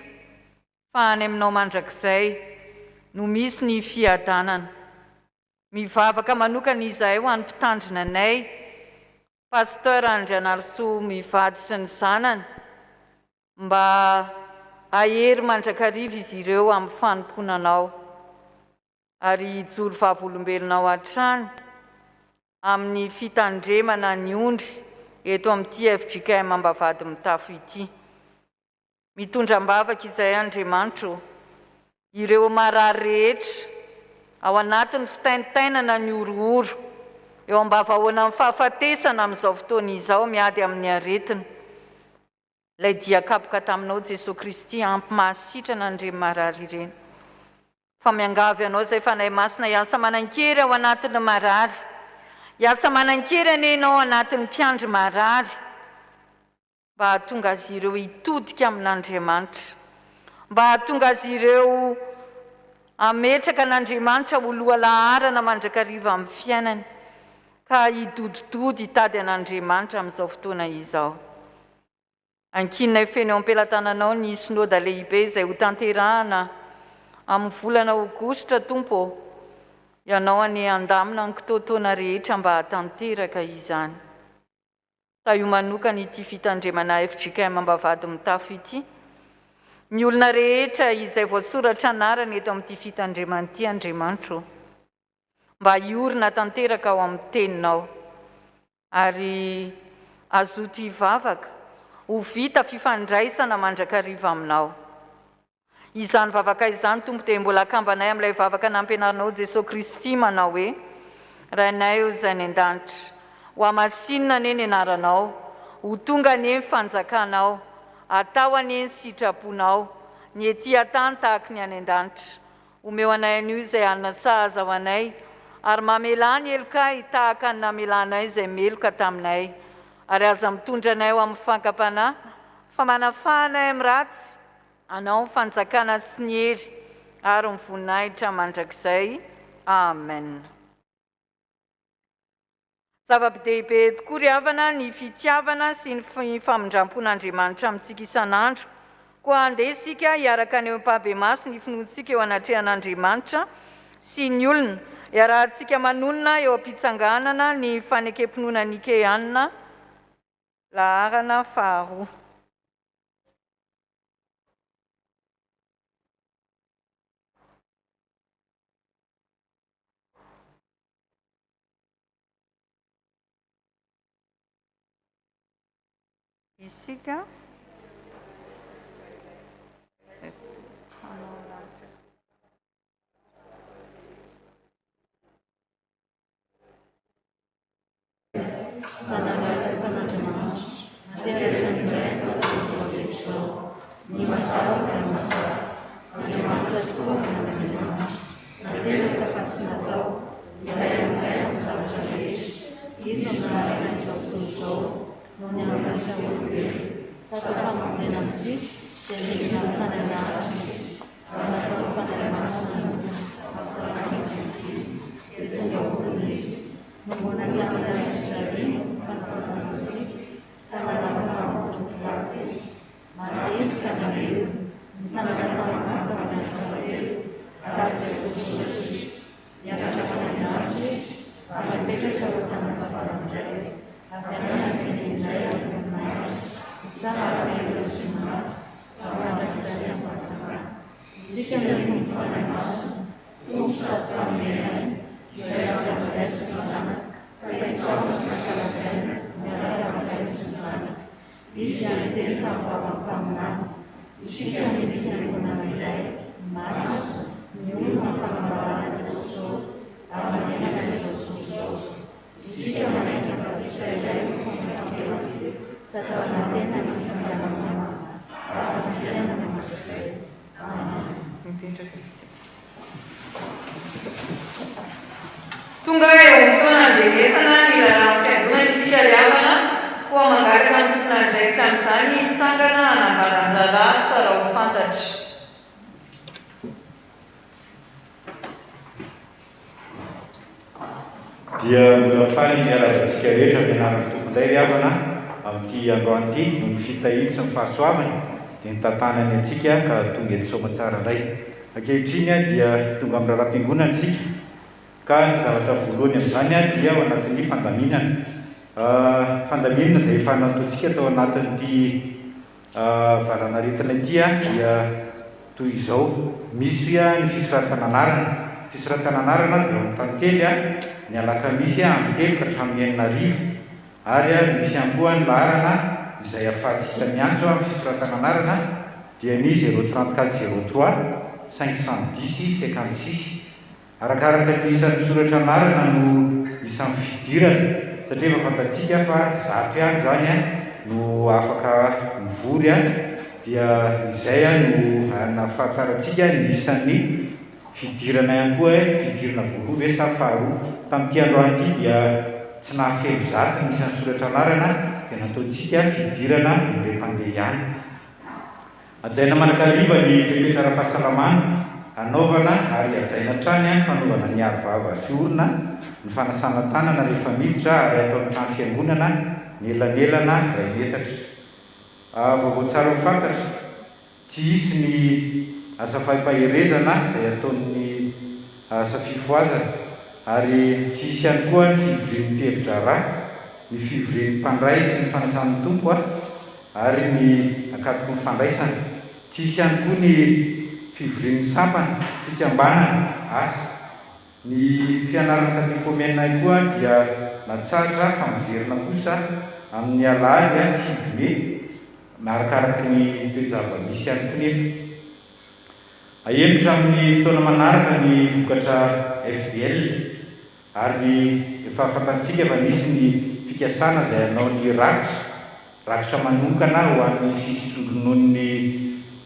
fa any aminao mandrakizay no misy ny fiadanana. Mivavaka manokana izahay ho an'ny mpitandrina anay, Pasteur Andrianarisoa mivady sy ny zanany, Mba hahery mandrakariva izy ireo amin'ny fanompoana Anao, ary hijoro vavolombelonao hatrany amin'ny fitandremana ny ondry eto amin'ity fjkm Ambavahady Mitafo ity. Mitondra am-bavaka izahay Andriamanitra ô, ireo marary rehetra ao anatin'ny fitaintainana ny horohoro, eo am-bavahoanan'ny fahafatesana amin'izao fotoana izao miady amin'ny aretina. Ilay dia kapoka taminao Jesoa Kristy ampy mahasitrana an'ireny marary ireny. Fa miangavy anao izay Fanahy Masina hiasa manan-kery ao anatin'ny marary. Hiasa manan-kery anie ianao ao anatin'ny mpiandry marary mba hahatonga azy ireo hitodika amin'Andriamanitra. Mba hahatonga azy ireo hametraka an'Andriamanitra ho lohalaharana mandrakariva amin'ny fiainany ka hidodidody hitady an'Andriamanitra amin'izao fotoana izao. Ankininay feno eo am-pelatananao ny Synoda lehibe izay hotanterahana amin'ny volana Aogositra, Tompo ô. Ianao anie handamina ny kitoatoana rehetra mba hahatanteraka izany. Tahio manokana ity fitandremana fjkm Ambavahady Mitafo ity. Ny olona rehetra izay voasoratra anarana eto amin'ity fitandremana ity, Andriamanitra ô. Mba hiorina tanteraka ao amin'ny Teninao. Ary hazoto hivavaka ho vita fifandraisana mandrakariva Aminao. Izany vavaka izany, Tompo, dia mbola akambanay amin'ilay vavaka nampianarinao Jesoa Kristy manao hoe, Rainay ô Izay any an-danitra, ho hamasinina anie ny anaranao, ho tonga anie ny fanjakanao, atao anie ny sitraponao, ny ety an-tany tahaky ny any an-danitra. Omeo anay anio izay hanina sahaza ho anay, ary mamelà ny helokay tahaka ny namelanay izay meloka taminay. Ary aza mitondra anay ho amin'ny fankam-panahy, fa manafaha anay amin'ny ratsy, Anao ny fanjakana sy ny hery ary ny voninahitra mandrakizay. Amen. Zava-dehibe tokoa ry havana ny fitiavana sy ny famindram-pon'Andriamanitra amintsika isan'andro. Koa andeha isika hiaraka haneho ampahibemaso ny finoantsika eo anatrehan'Andriamanitra sy ny olona. Iarahantsika manonona eo am-pitsanganana ny fanekem-pinoana nikeanina laharana faharoa. Isika. Mipetraka isika. Tonga eo amin'ny fotoana handrenesana ny raharahan'ny Fiangonana isika ry havana, koa mangataka ny tompon'andraikitra amin'izany hitsangana hanambara ny raharaha tsara ho fantatra. Dia mbola faly miarahaba antsika rehetra amin'ny anaran'ny Tompo indray ry havana amin'ity androany ity noho ny fitahiany sy ny fahasoavany dia nitantanany antsika ka tonga eto Soamatsara indray. Ankehitriny dia tonga amin'ny raharaham-piangonana isika ka ny zavatra voalohany amin'izany dia ao anatin'ny fandaminana. Fandaminana izay efa nataontsika tao anatin'ity Valanaretina ity dia toy izao, misy ny fisoratana anarana. Fisoratana anarana dia ao amin'ny Tantely ny alakamisy amin'ny telo ka hatramin'ny enina hariva. Ary misy ihany koa ny laharana izay ahafahantsika miantso amin'ny fisoratana anarana dia ny zéro 34 03 510 56. Arakaraka ny isan'ny misoratra anarana no isan'ny fidirana satria efa fantatsika fa zato ihany izany no afaka mivory dia izay no anahafantarantsika ny isan'ny fidirana ihany koa hoe fidirana voaloha ve sa faharoa. Tamin'ity androany ity dia tsy nahafeno zato ny isan'ny soratra anarana dia nataontsika fidirana indray mpandeha ihany. Hajaina mandrakariva ny fepetra ara-pahasalamana hanaovana ary hajaina hatrany ny fanaovana ny aro vava sy orona, ny fanasana tanana rehefa miditra ary atao ny trano fiangonana ny elanelana iray metatra. Vaovao tsara ho fantatra, tsy hisy ny asa fahimpaherezana izay ataon'ny asa fifohazana ary tsy hisy ihany koa ny fivorian'ny mpihevi-draharaha, ny fivorian'ny mpandray sy ny fanasan'ny Tompo ary ny ankatoky ny fandraisana. Tsy hisy ihany koa ny fivorian'ny sampana, fikambanana, asa. Ny fianarana katekomena koa dia natsahatra fa miverina kosa amin'ny alahady 9 mey, arakaraka ny toe-java-misy ihany koa nefa. Ahemotra amin'ny fotoana manaraka ny vokatra FDL ary efa fantantsika fa nisy ny fikasana izay hanao ny rakitra, rakitra manokana ho an'ny fisotroan-drononon'ny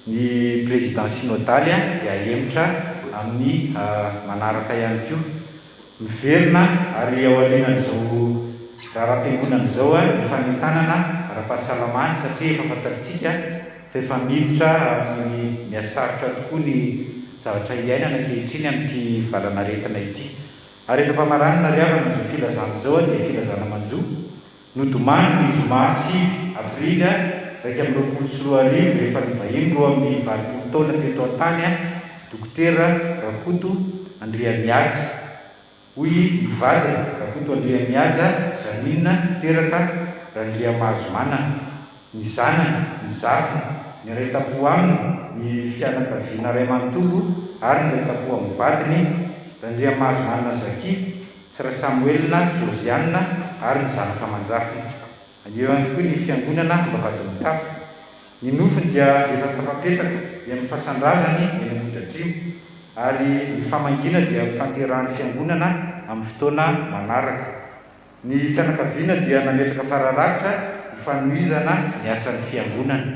ny Président Synodaly dia ahemotra amin'ny manaraka ihany koa. Miverina ary aorianan'izao raharaham-piangonana izao ny fanentanana ara-pahasalamana satria efa fantatsika fa efa miditra amin'ny mihasarotra tokoa ny zavatra iainana ankehitriny amin'ity valan'aretina ity. Ary eto am-pamaranana ry havana izao filazana izao dia filazana manjo Nodomany ny zoma 9 aprily 2021 rehefa nivahiny 82 taona teto an-tany Dokotera Rakoto Andriamihaja. Hoy ny vadiny, Rakoto Andriamihaja Jeanine teraka Randriamahazomanana. Ny zanany, ny zafiny, ny iray tampo aminy, ny fianakaviana iray manontolo ary ny iray tampo amin'ny vadiny, Randriamahazomanana Jackie, sy Rasamoelina Josiane ary ny zanaka aman-jafiny. Eo ihany koa ny fiangonana Ambavahadimitafo. Ny nofony dia efa tafapetraka eny amin'ny fasan-drazany eny Ambohidratrimo ary ny famangiana dia hotanterahan'ny fiangonana amin'ny fotoana manaraka. Ny fianakaviana dia nametraka fararatra ho fanohizana ny asan'ny fiangonana.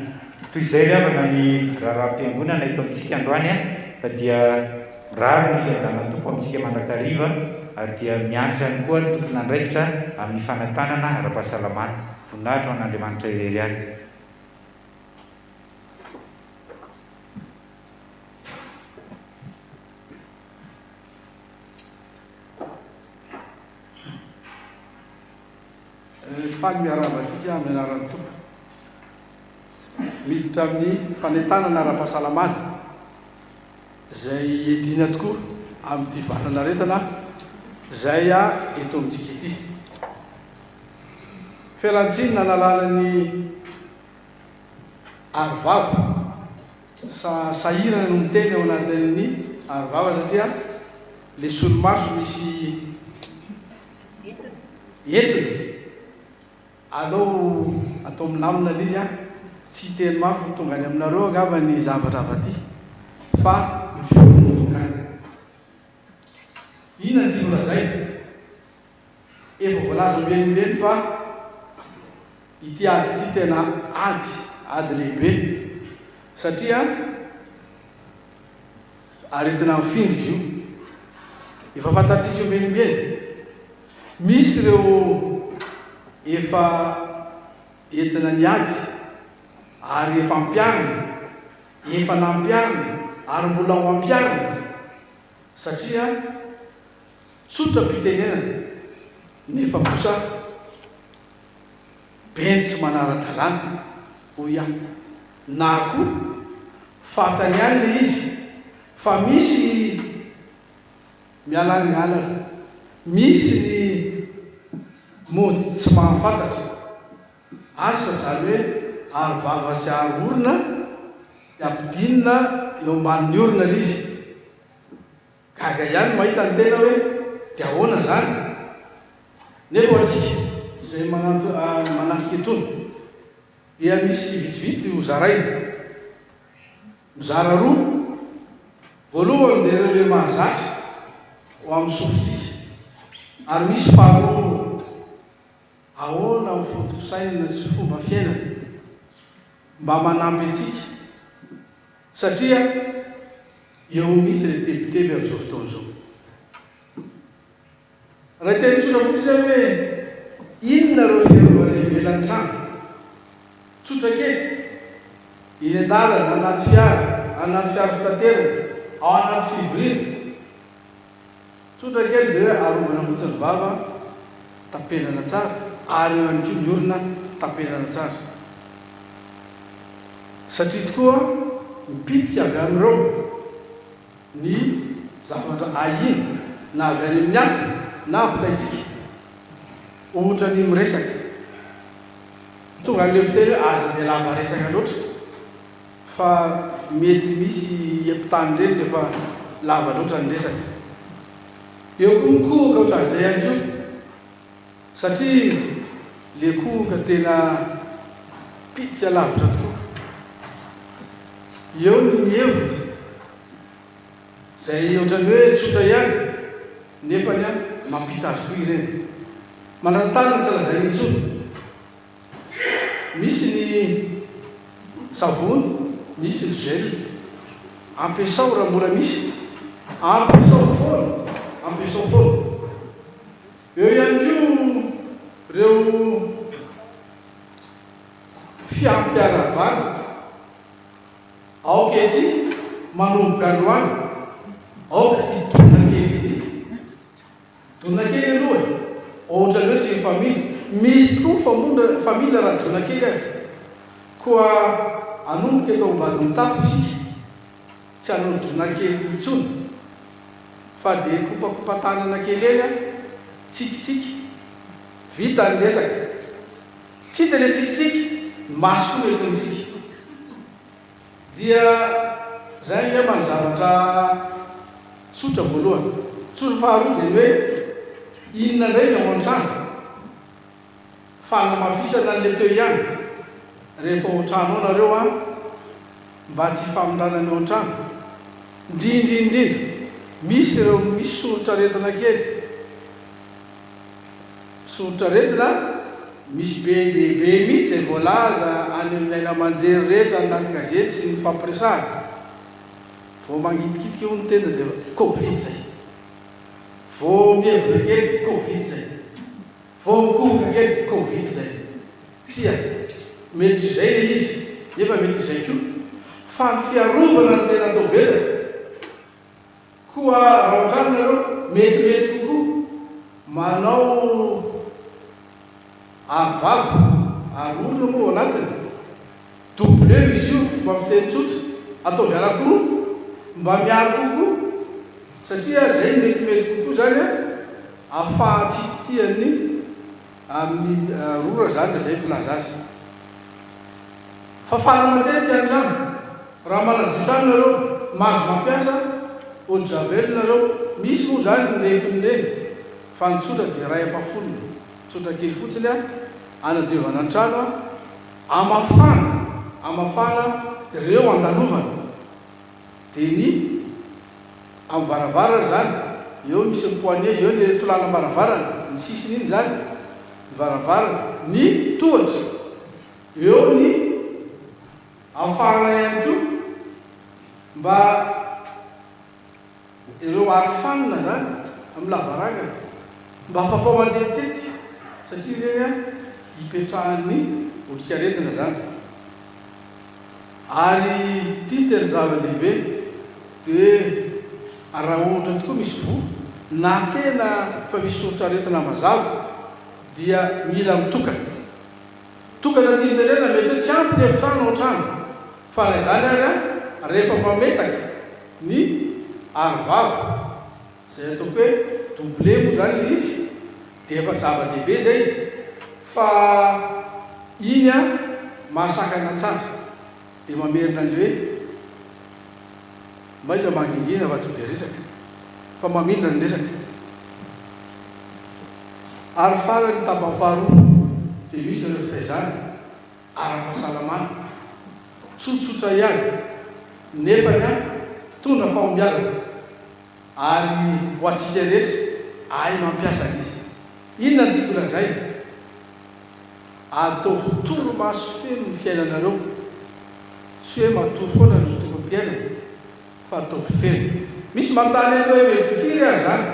Toy izay ry havana ny raharaham-piangonana eto amintsika androany fa dia mirary ny fiadanan'ny Tompo amintsika mandrakariva ary dia miantso ihany koa ny tompon'andraikitra amin'ny fanentanana ara-pahasalamana. Voninahitra ho an'Andriamanitra irery ihany. Faly miarahaba antsika amin'ny anaran'ny Tompo. Miditra amin'ny fanentanana ara-pahasalamana izay iadiana tokoa amin'ity valan'aretina izay eto amintsika ity. Fialantsiny nanalana ny aro vava. Sa sahirana no miteny ao anatin'ny aro vava satria le solomaso misy entona. Aleo atao milamina le izy an, tsy hiteny mafy ho tonga any aminareo angamba ny zavatra avy aty fa ny feo no tonga any. Inona no tiako lazaina? Efa voalaza ombieny ombieny fa ity ady ity tena ady, ady lehibe satria aretina mifindra izy io. Efa fantatsika ombieny ombieny. Misy ireo efa entina niady ary efa ampiharina, efa nampiharina ary mbola ho ampiharina satria Tsotra am-pitenenana, nefa kosa be ny tsy manara-dalàna, hoy aho. Na koa, fantany ihany ilay izy fa misy mialangalana, misy ny mody tsy mahafantatra. Asa izany hoe aro vava sy aro orona dia ampidinina eo ambanin'ny orona ilay izy. Gaga ihany mahita ny tena hoe dia ahoana izany? Nefa ho antsika izay manatrika itony dia misy vitsivitsy ho zaraina. Mizara roa, voalohany dia ireo ilay mahazatra ho amin'ny sofintsika ary misy faharoa ahoana ny foto-pisainana sy fomba fiainana mba manampy antsika satria Eo mihitsy ilay tebiteby amin'izao fotoana izao. Raha hiteny tsotra fotsiny aho hoe inona ireo fiarovana ivelan'ny trano? Tsotra kely, eny an-dalana, anaty fiara, anaty fiara fitaterana, ao anaty fivoriana. Tsotra kely dia hoe arovana fotsiny vava, tapenana tsara, ary eo ihany koa ny orona tapenana tsara. Satria tokoa mipitika avy amin'ireo ny zavatra ahiana na avy any amin'ny hafa na ampitaintsika. Ohatra ny miresaka. Tonga an'ilay fiteny hoe aza dia lava resaka loatra fa mety misy hiampitany ireny rehefa lava loatra ny resaka. Eo koa ny kohaka ohatran'izay ihany koa. Satria le kohoka tena pitika lavitra tokoa. Eo ny mihevona izay ohatran'ny hoe tsotra ihany nefany an mampita azy koa ireny. Manasa tanana tsy lazaina intsony. Misy ny savony, misy ny gel. Ampiasao raha mbola misy. Ampiasao foana, ampiasao foana. Eo ihany koa ireo fiampiarahavana. Aoka ity manomboka androany, aoka ity dona kely ity. Dona kely aloha e, ohatran'ny hoe tsy mifamindra. Misy tokoa famondra, famindra raha dona kely aza. Koa hanomboka eto Ambadinitafo isika. Tsy hanao dona kely intsony fa dia kopakopa-tanana kely eny an, tsikitsiky, vita ny resaka. Tsy hita ilay tsikitsiky, ny maso koa mety mitsiky. Dia izay angamba ny zavatra tsotra voalohany. Tsotra faharoa dia ny hoe inona indray ny ao an-trano? Fanamafisana an'ilay teo ihany, rehefa ao an-trano ao nareo an, mba tsy hifamindrana ny ao an-trano. Indrindra indrindra, misy ireo misy soritr'aretina kely. Soritr'aretina, misy be dia be mihitsy izay voalaza any amin'ny haino aman-jery rehetra any anaty gazety sy ny nifampiresahana. Vao mangitikitika hono ny tenda dia efa covid izay. Vao mihevona kely, covid izay. Vao mikohoka kely, covid izay. Tsia, mety tsy izay ilay izy, nefa mety izay koa. Fa ny fiarovana no tena atao betsaka. Koa raha ao an-trano nareo, metimety kokoa manao aro vava, aro orona moa ao anatiny. Doubleo izy io, fomba fiteny tsotra. Ataovy anankiroa, mba miaro kokoa, satria izay no metimety kokoa izany an, ahafahantsika tia amin'ny rora izany raha izay ny filaza azy. Fafana matetika ny trano. Raha manadio trano nareo, mahazo mampiasa eau de javel nareo. Misy moa izany ny refiny ireny, fa ny tsotra dia iray ampahafolony. Tsotra kely fotsiny an, anadiovana ny trano an, amafana, amafana ireo andalovana. Dia ny amin'ny varavarana izany, eo misy ny poignée, eo ilay tolanam-baravarana, ny sisiny iny izany, ny varavarana, ny tohatra, eo ny ahafahana ihany koa mba Ireo arofanina izany amin'ny lavarangana mba fafao matetitetika satria ireny an ipetrahan'ny otrikaretina izany. Ary ity no tena zava-dehibe dia hoe raha ohatra tokoa misy voa na tena efa misy soritr'aretina mazava dia mila mitokana. Tokana tiany tenenina mety hoe tsy ampy ny efitrano ao an-trano fa na izany ary an rehefa mametaka ny aro vava izay ataoko hoe doublé moa izany ilay izy dia efa zava-dehibe izay fa iny an mahasakana tsara dia mamerina ny hoe Maiza mangingina fa tsy be resaka fa mamindra ny resaka. Ary farany ny tapany faharoa dia misy ireo fitaizana ara-pahasalamana tsotsotra ihany nefany an mitondra fahombiazana ary ho antsika rehetra ahay mampiasa an'izy. Inona no tiako lazaina? Ataovy torimaso feno ny fiainanareo. Tsy hoe matory foana ny fotoam-piainana fa ataovy feno. Misy manontany eto hoe mety firy ary izany?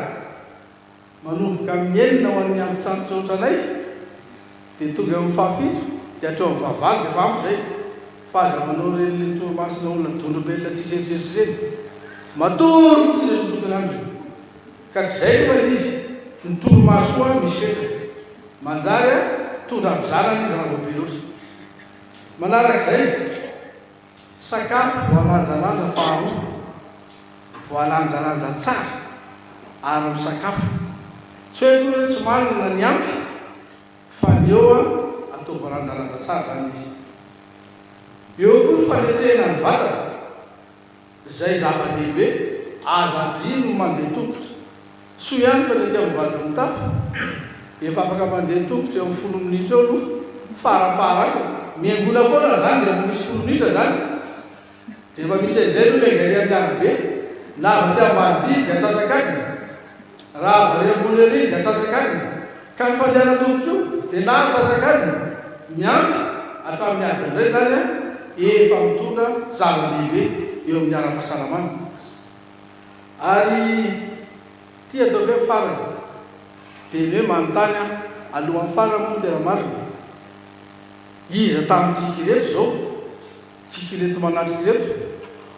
Manomboka amin'ny enina ho an'ny antitrantitra ohatranay dia tonga eo amin'ny fahafito dia hatreo amin'ny fahavalo dia efa ampy izay fa aza manao ireny le torimasona olona dondrombelona tsisy eritreritra ireny. Matory fotsiny eo tokony andro. Ka tsy izay nefa ilay izy, ny torimaso koa misy fetrany. Manjary tondra havizanana izy raha vao be loatra. Manarak'izay, sakafo voalanjalanja faharoa, voalanjalanja tsara ary misakafo. Tsy hoe akory hoe tsy manana ny ampy fa ny eo atao voalanjalanja tsara izany izy. Eo koa ny fanetsehana ny vatana. Izay zava-dehibe, aza adino ny mandeha tongotra. Soa ihany fa ny aty Ambavahadin'ny Tafo efa afaka mandeha tongotra eo amin'ny folo minitra eo aloha, fara faharatsiny. Miangona foana izany dia efa misy folo minitra izany. Dia efa misy an'izay aloha miainga ery amin'ny arabe. Na avy aty Ambanidia izy dia antsasak'adiny. Raha avy ary ambony ery izy dia antsasak'adiny. Ka ny fandehanan-tongotra io dia na antsasak'adiny miampy hatramin'ny adiny iray izany an, efa mitondra zava-dehibe eo amin'ny ara-pahasalamana. Ary ity ataoko hoe farany, dia ny hoe manontany aho, alohan'ny farany moa no tena marina, iza tamintsika ireto izao, tsika ireto manatrika ireto,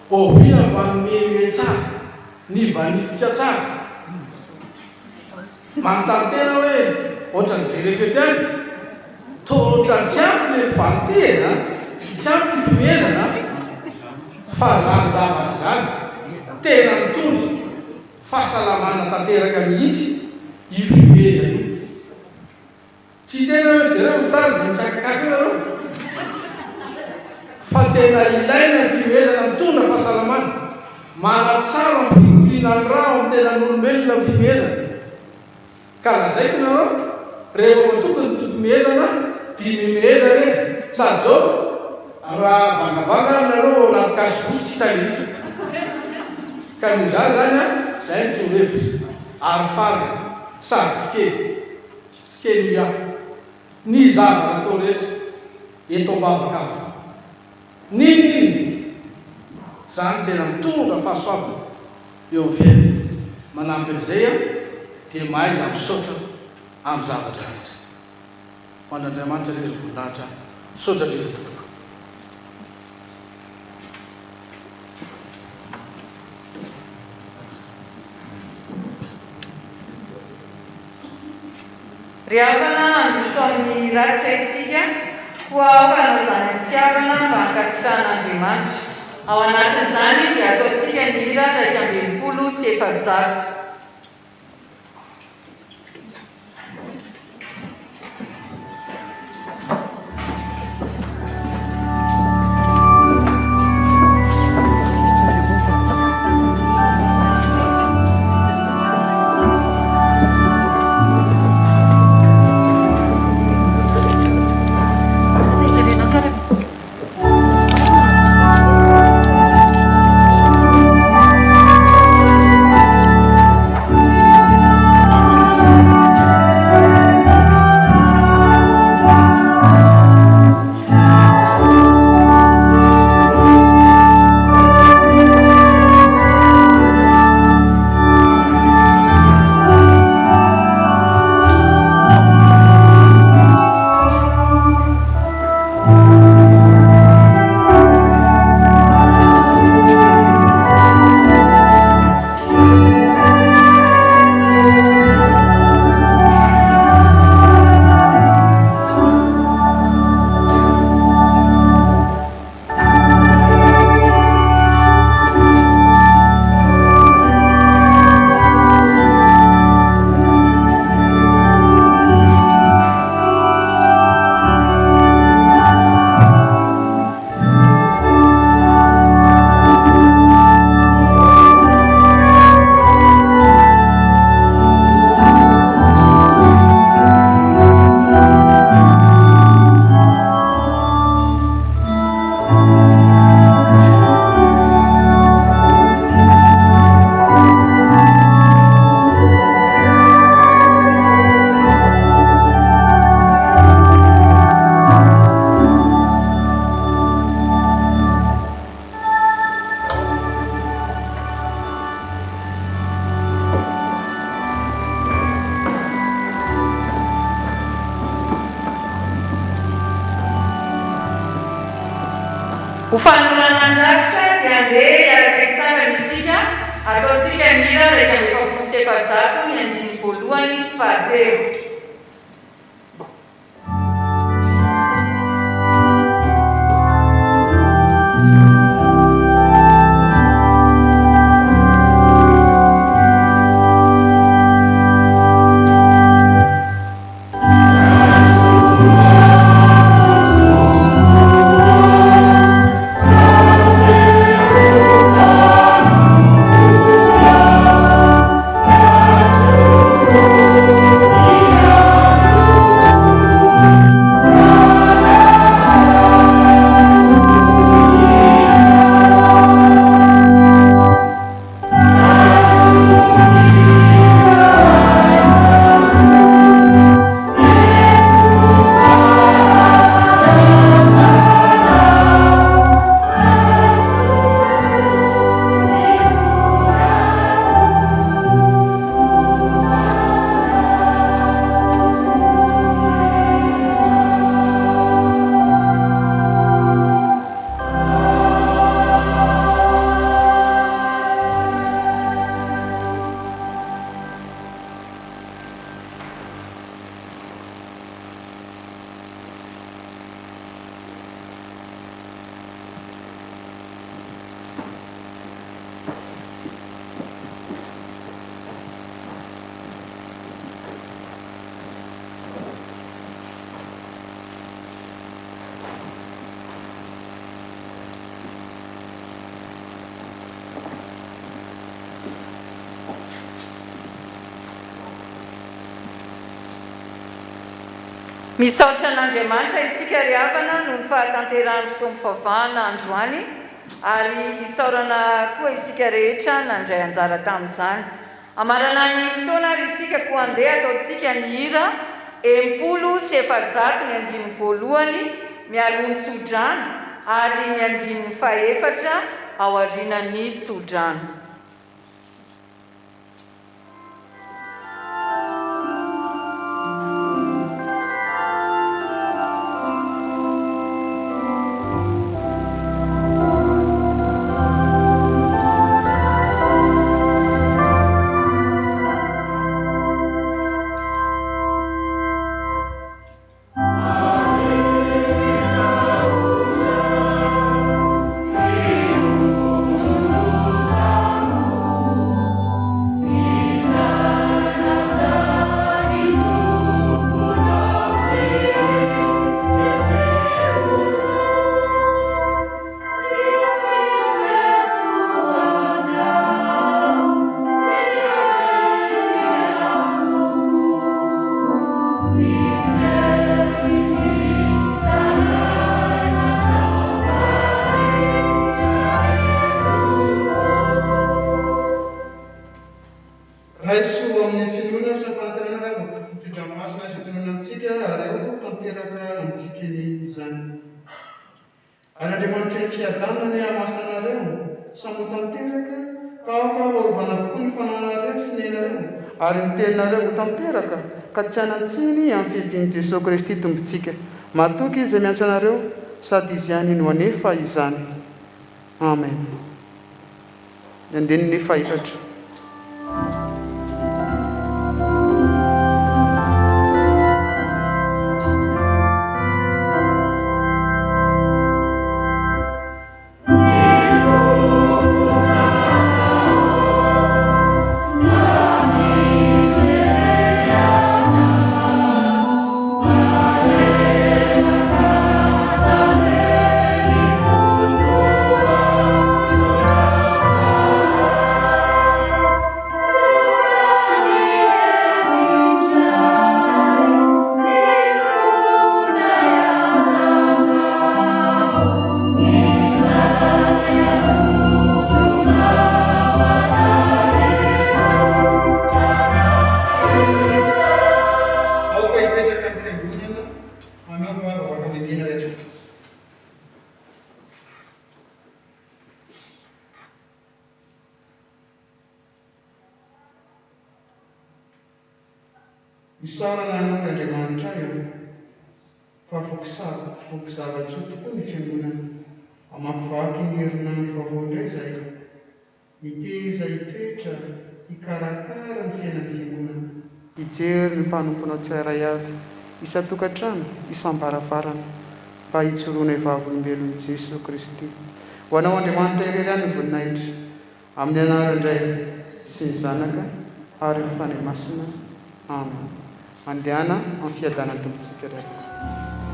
oviana mba nimehimehy tsara, nivanitika tsara? Manontany tena hoe ohatran'ny jereko eto ihany, toa ohatran'ny tsy ampy le fanitihana, tsy ampy ny fimehezana fa zany zavatra izany tena mitondra fahasalamana tanteraka mihitsy io fimehezana io. Tsy tena hoe jereo ny fitariny dia mikakakaka eo nareo fa tena ilaina ny fimehezana mitondra fahasalamana, manatsara ny fikorianan'ny ra ao amin'ny tenan'olombelona ny fimehezana. Ka lazaiko nareo rehefa matoky ny tompomehezana. Dimy mehezana e! Sady zao raha bangabanga ary nareo ao anaty cache bouche tsy hita le izy. Ka noho izany zany an, zay ny torohevitra. Ary farany, sady tsy kely, tsy kely hoy aho, ny zavatra atao rehetra eto am-bavaka avokoa. N'inon'inona, izany tena mitondra fahasoavana eo amin'ny fiainana. Manampy an'izay an, dia mahaiza misaotra amin'ny zavatra rehetra. Ho an'Andriamanitra irery ny voninahitra. Misaotra indrindra tompoko. Ry havana, handroso amin'ny rakitra isika, koa aoka hanao izany am-pitiavana mba hankasitrahan'Andriamanitra. Ao anatin'izany dia ataontsika ny hira 461. Ho fanolorana ny rakitra dia andeha hiaraka hitsangana isika, ataontsika ny hira 441 ny andininy voalohany sy fahatelo. Misaotra an'Andriamanitra isika ry havana noho ny fahatanterahan'ny fotoam-pivavahana androany ary isaorana koa isika rehetra nandray anjara tamin'izany. Hamarana ny fotoana ary isika koa andeha ataontsika ny hira 460 ny andininy voalohany mialoha ny tsodrano ary ny andininy fahefatra aorianan'ny tsodrano. Raiso amin'ny finoana sy fanantenana ry havako ny tio-dranomasina izay tononina amintsika ary aoka ho tanteraka amintsika anie izany. Ary Andriamanitry ny fiadanana anie hamasina anareo samy ho tanteraka ka aoka ho arovana avokoa ny fanananareo sy ny ainareo ary ny teninareo ho tanteraka ka tsy hanan-tsiny amin'ny fiavian'i Jesoa Kristy Tompontsika. Matoky Izy izay miantso anareo sady Izy ihany no hanefa izany. Amen. Ny andininy fahefatra. Aoka hipetraka ny fiangonana hanaova vavaka mangina rehetra. Isaorana Anao ry Andriamanitray ô, fa voky voky zava-tsoa tokoa ny Fiangonana. Hamakivaky ny herinandro vaovao indray izahay. Hiteza hitoetra hikarakara ny fiainan'ny Fiangonana. Hijery ny mpanomponao tsirairay avy, isan-tokantrano, isam-baravarana, mba hijoroanay vavolombelon'i Jesoa Kristy. Ho Anao Andriamanitra irery ihany ny voninahitra. Amin'ny anaran-dRay sy ny Zanaka ary ny Fanahy Masina. Amen. Mandehana amin'ny fiadanan'ny Tompontsika ry havako.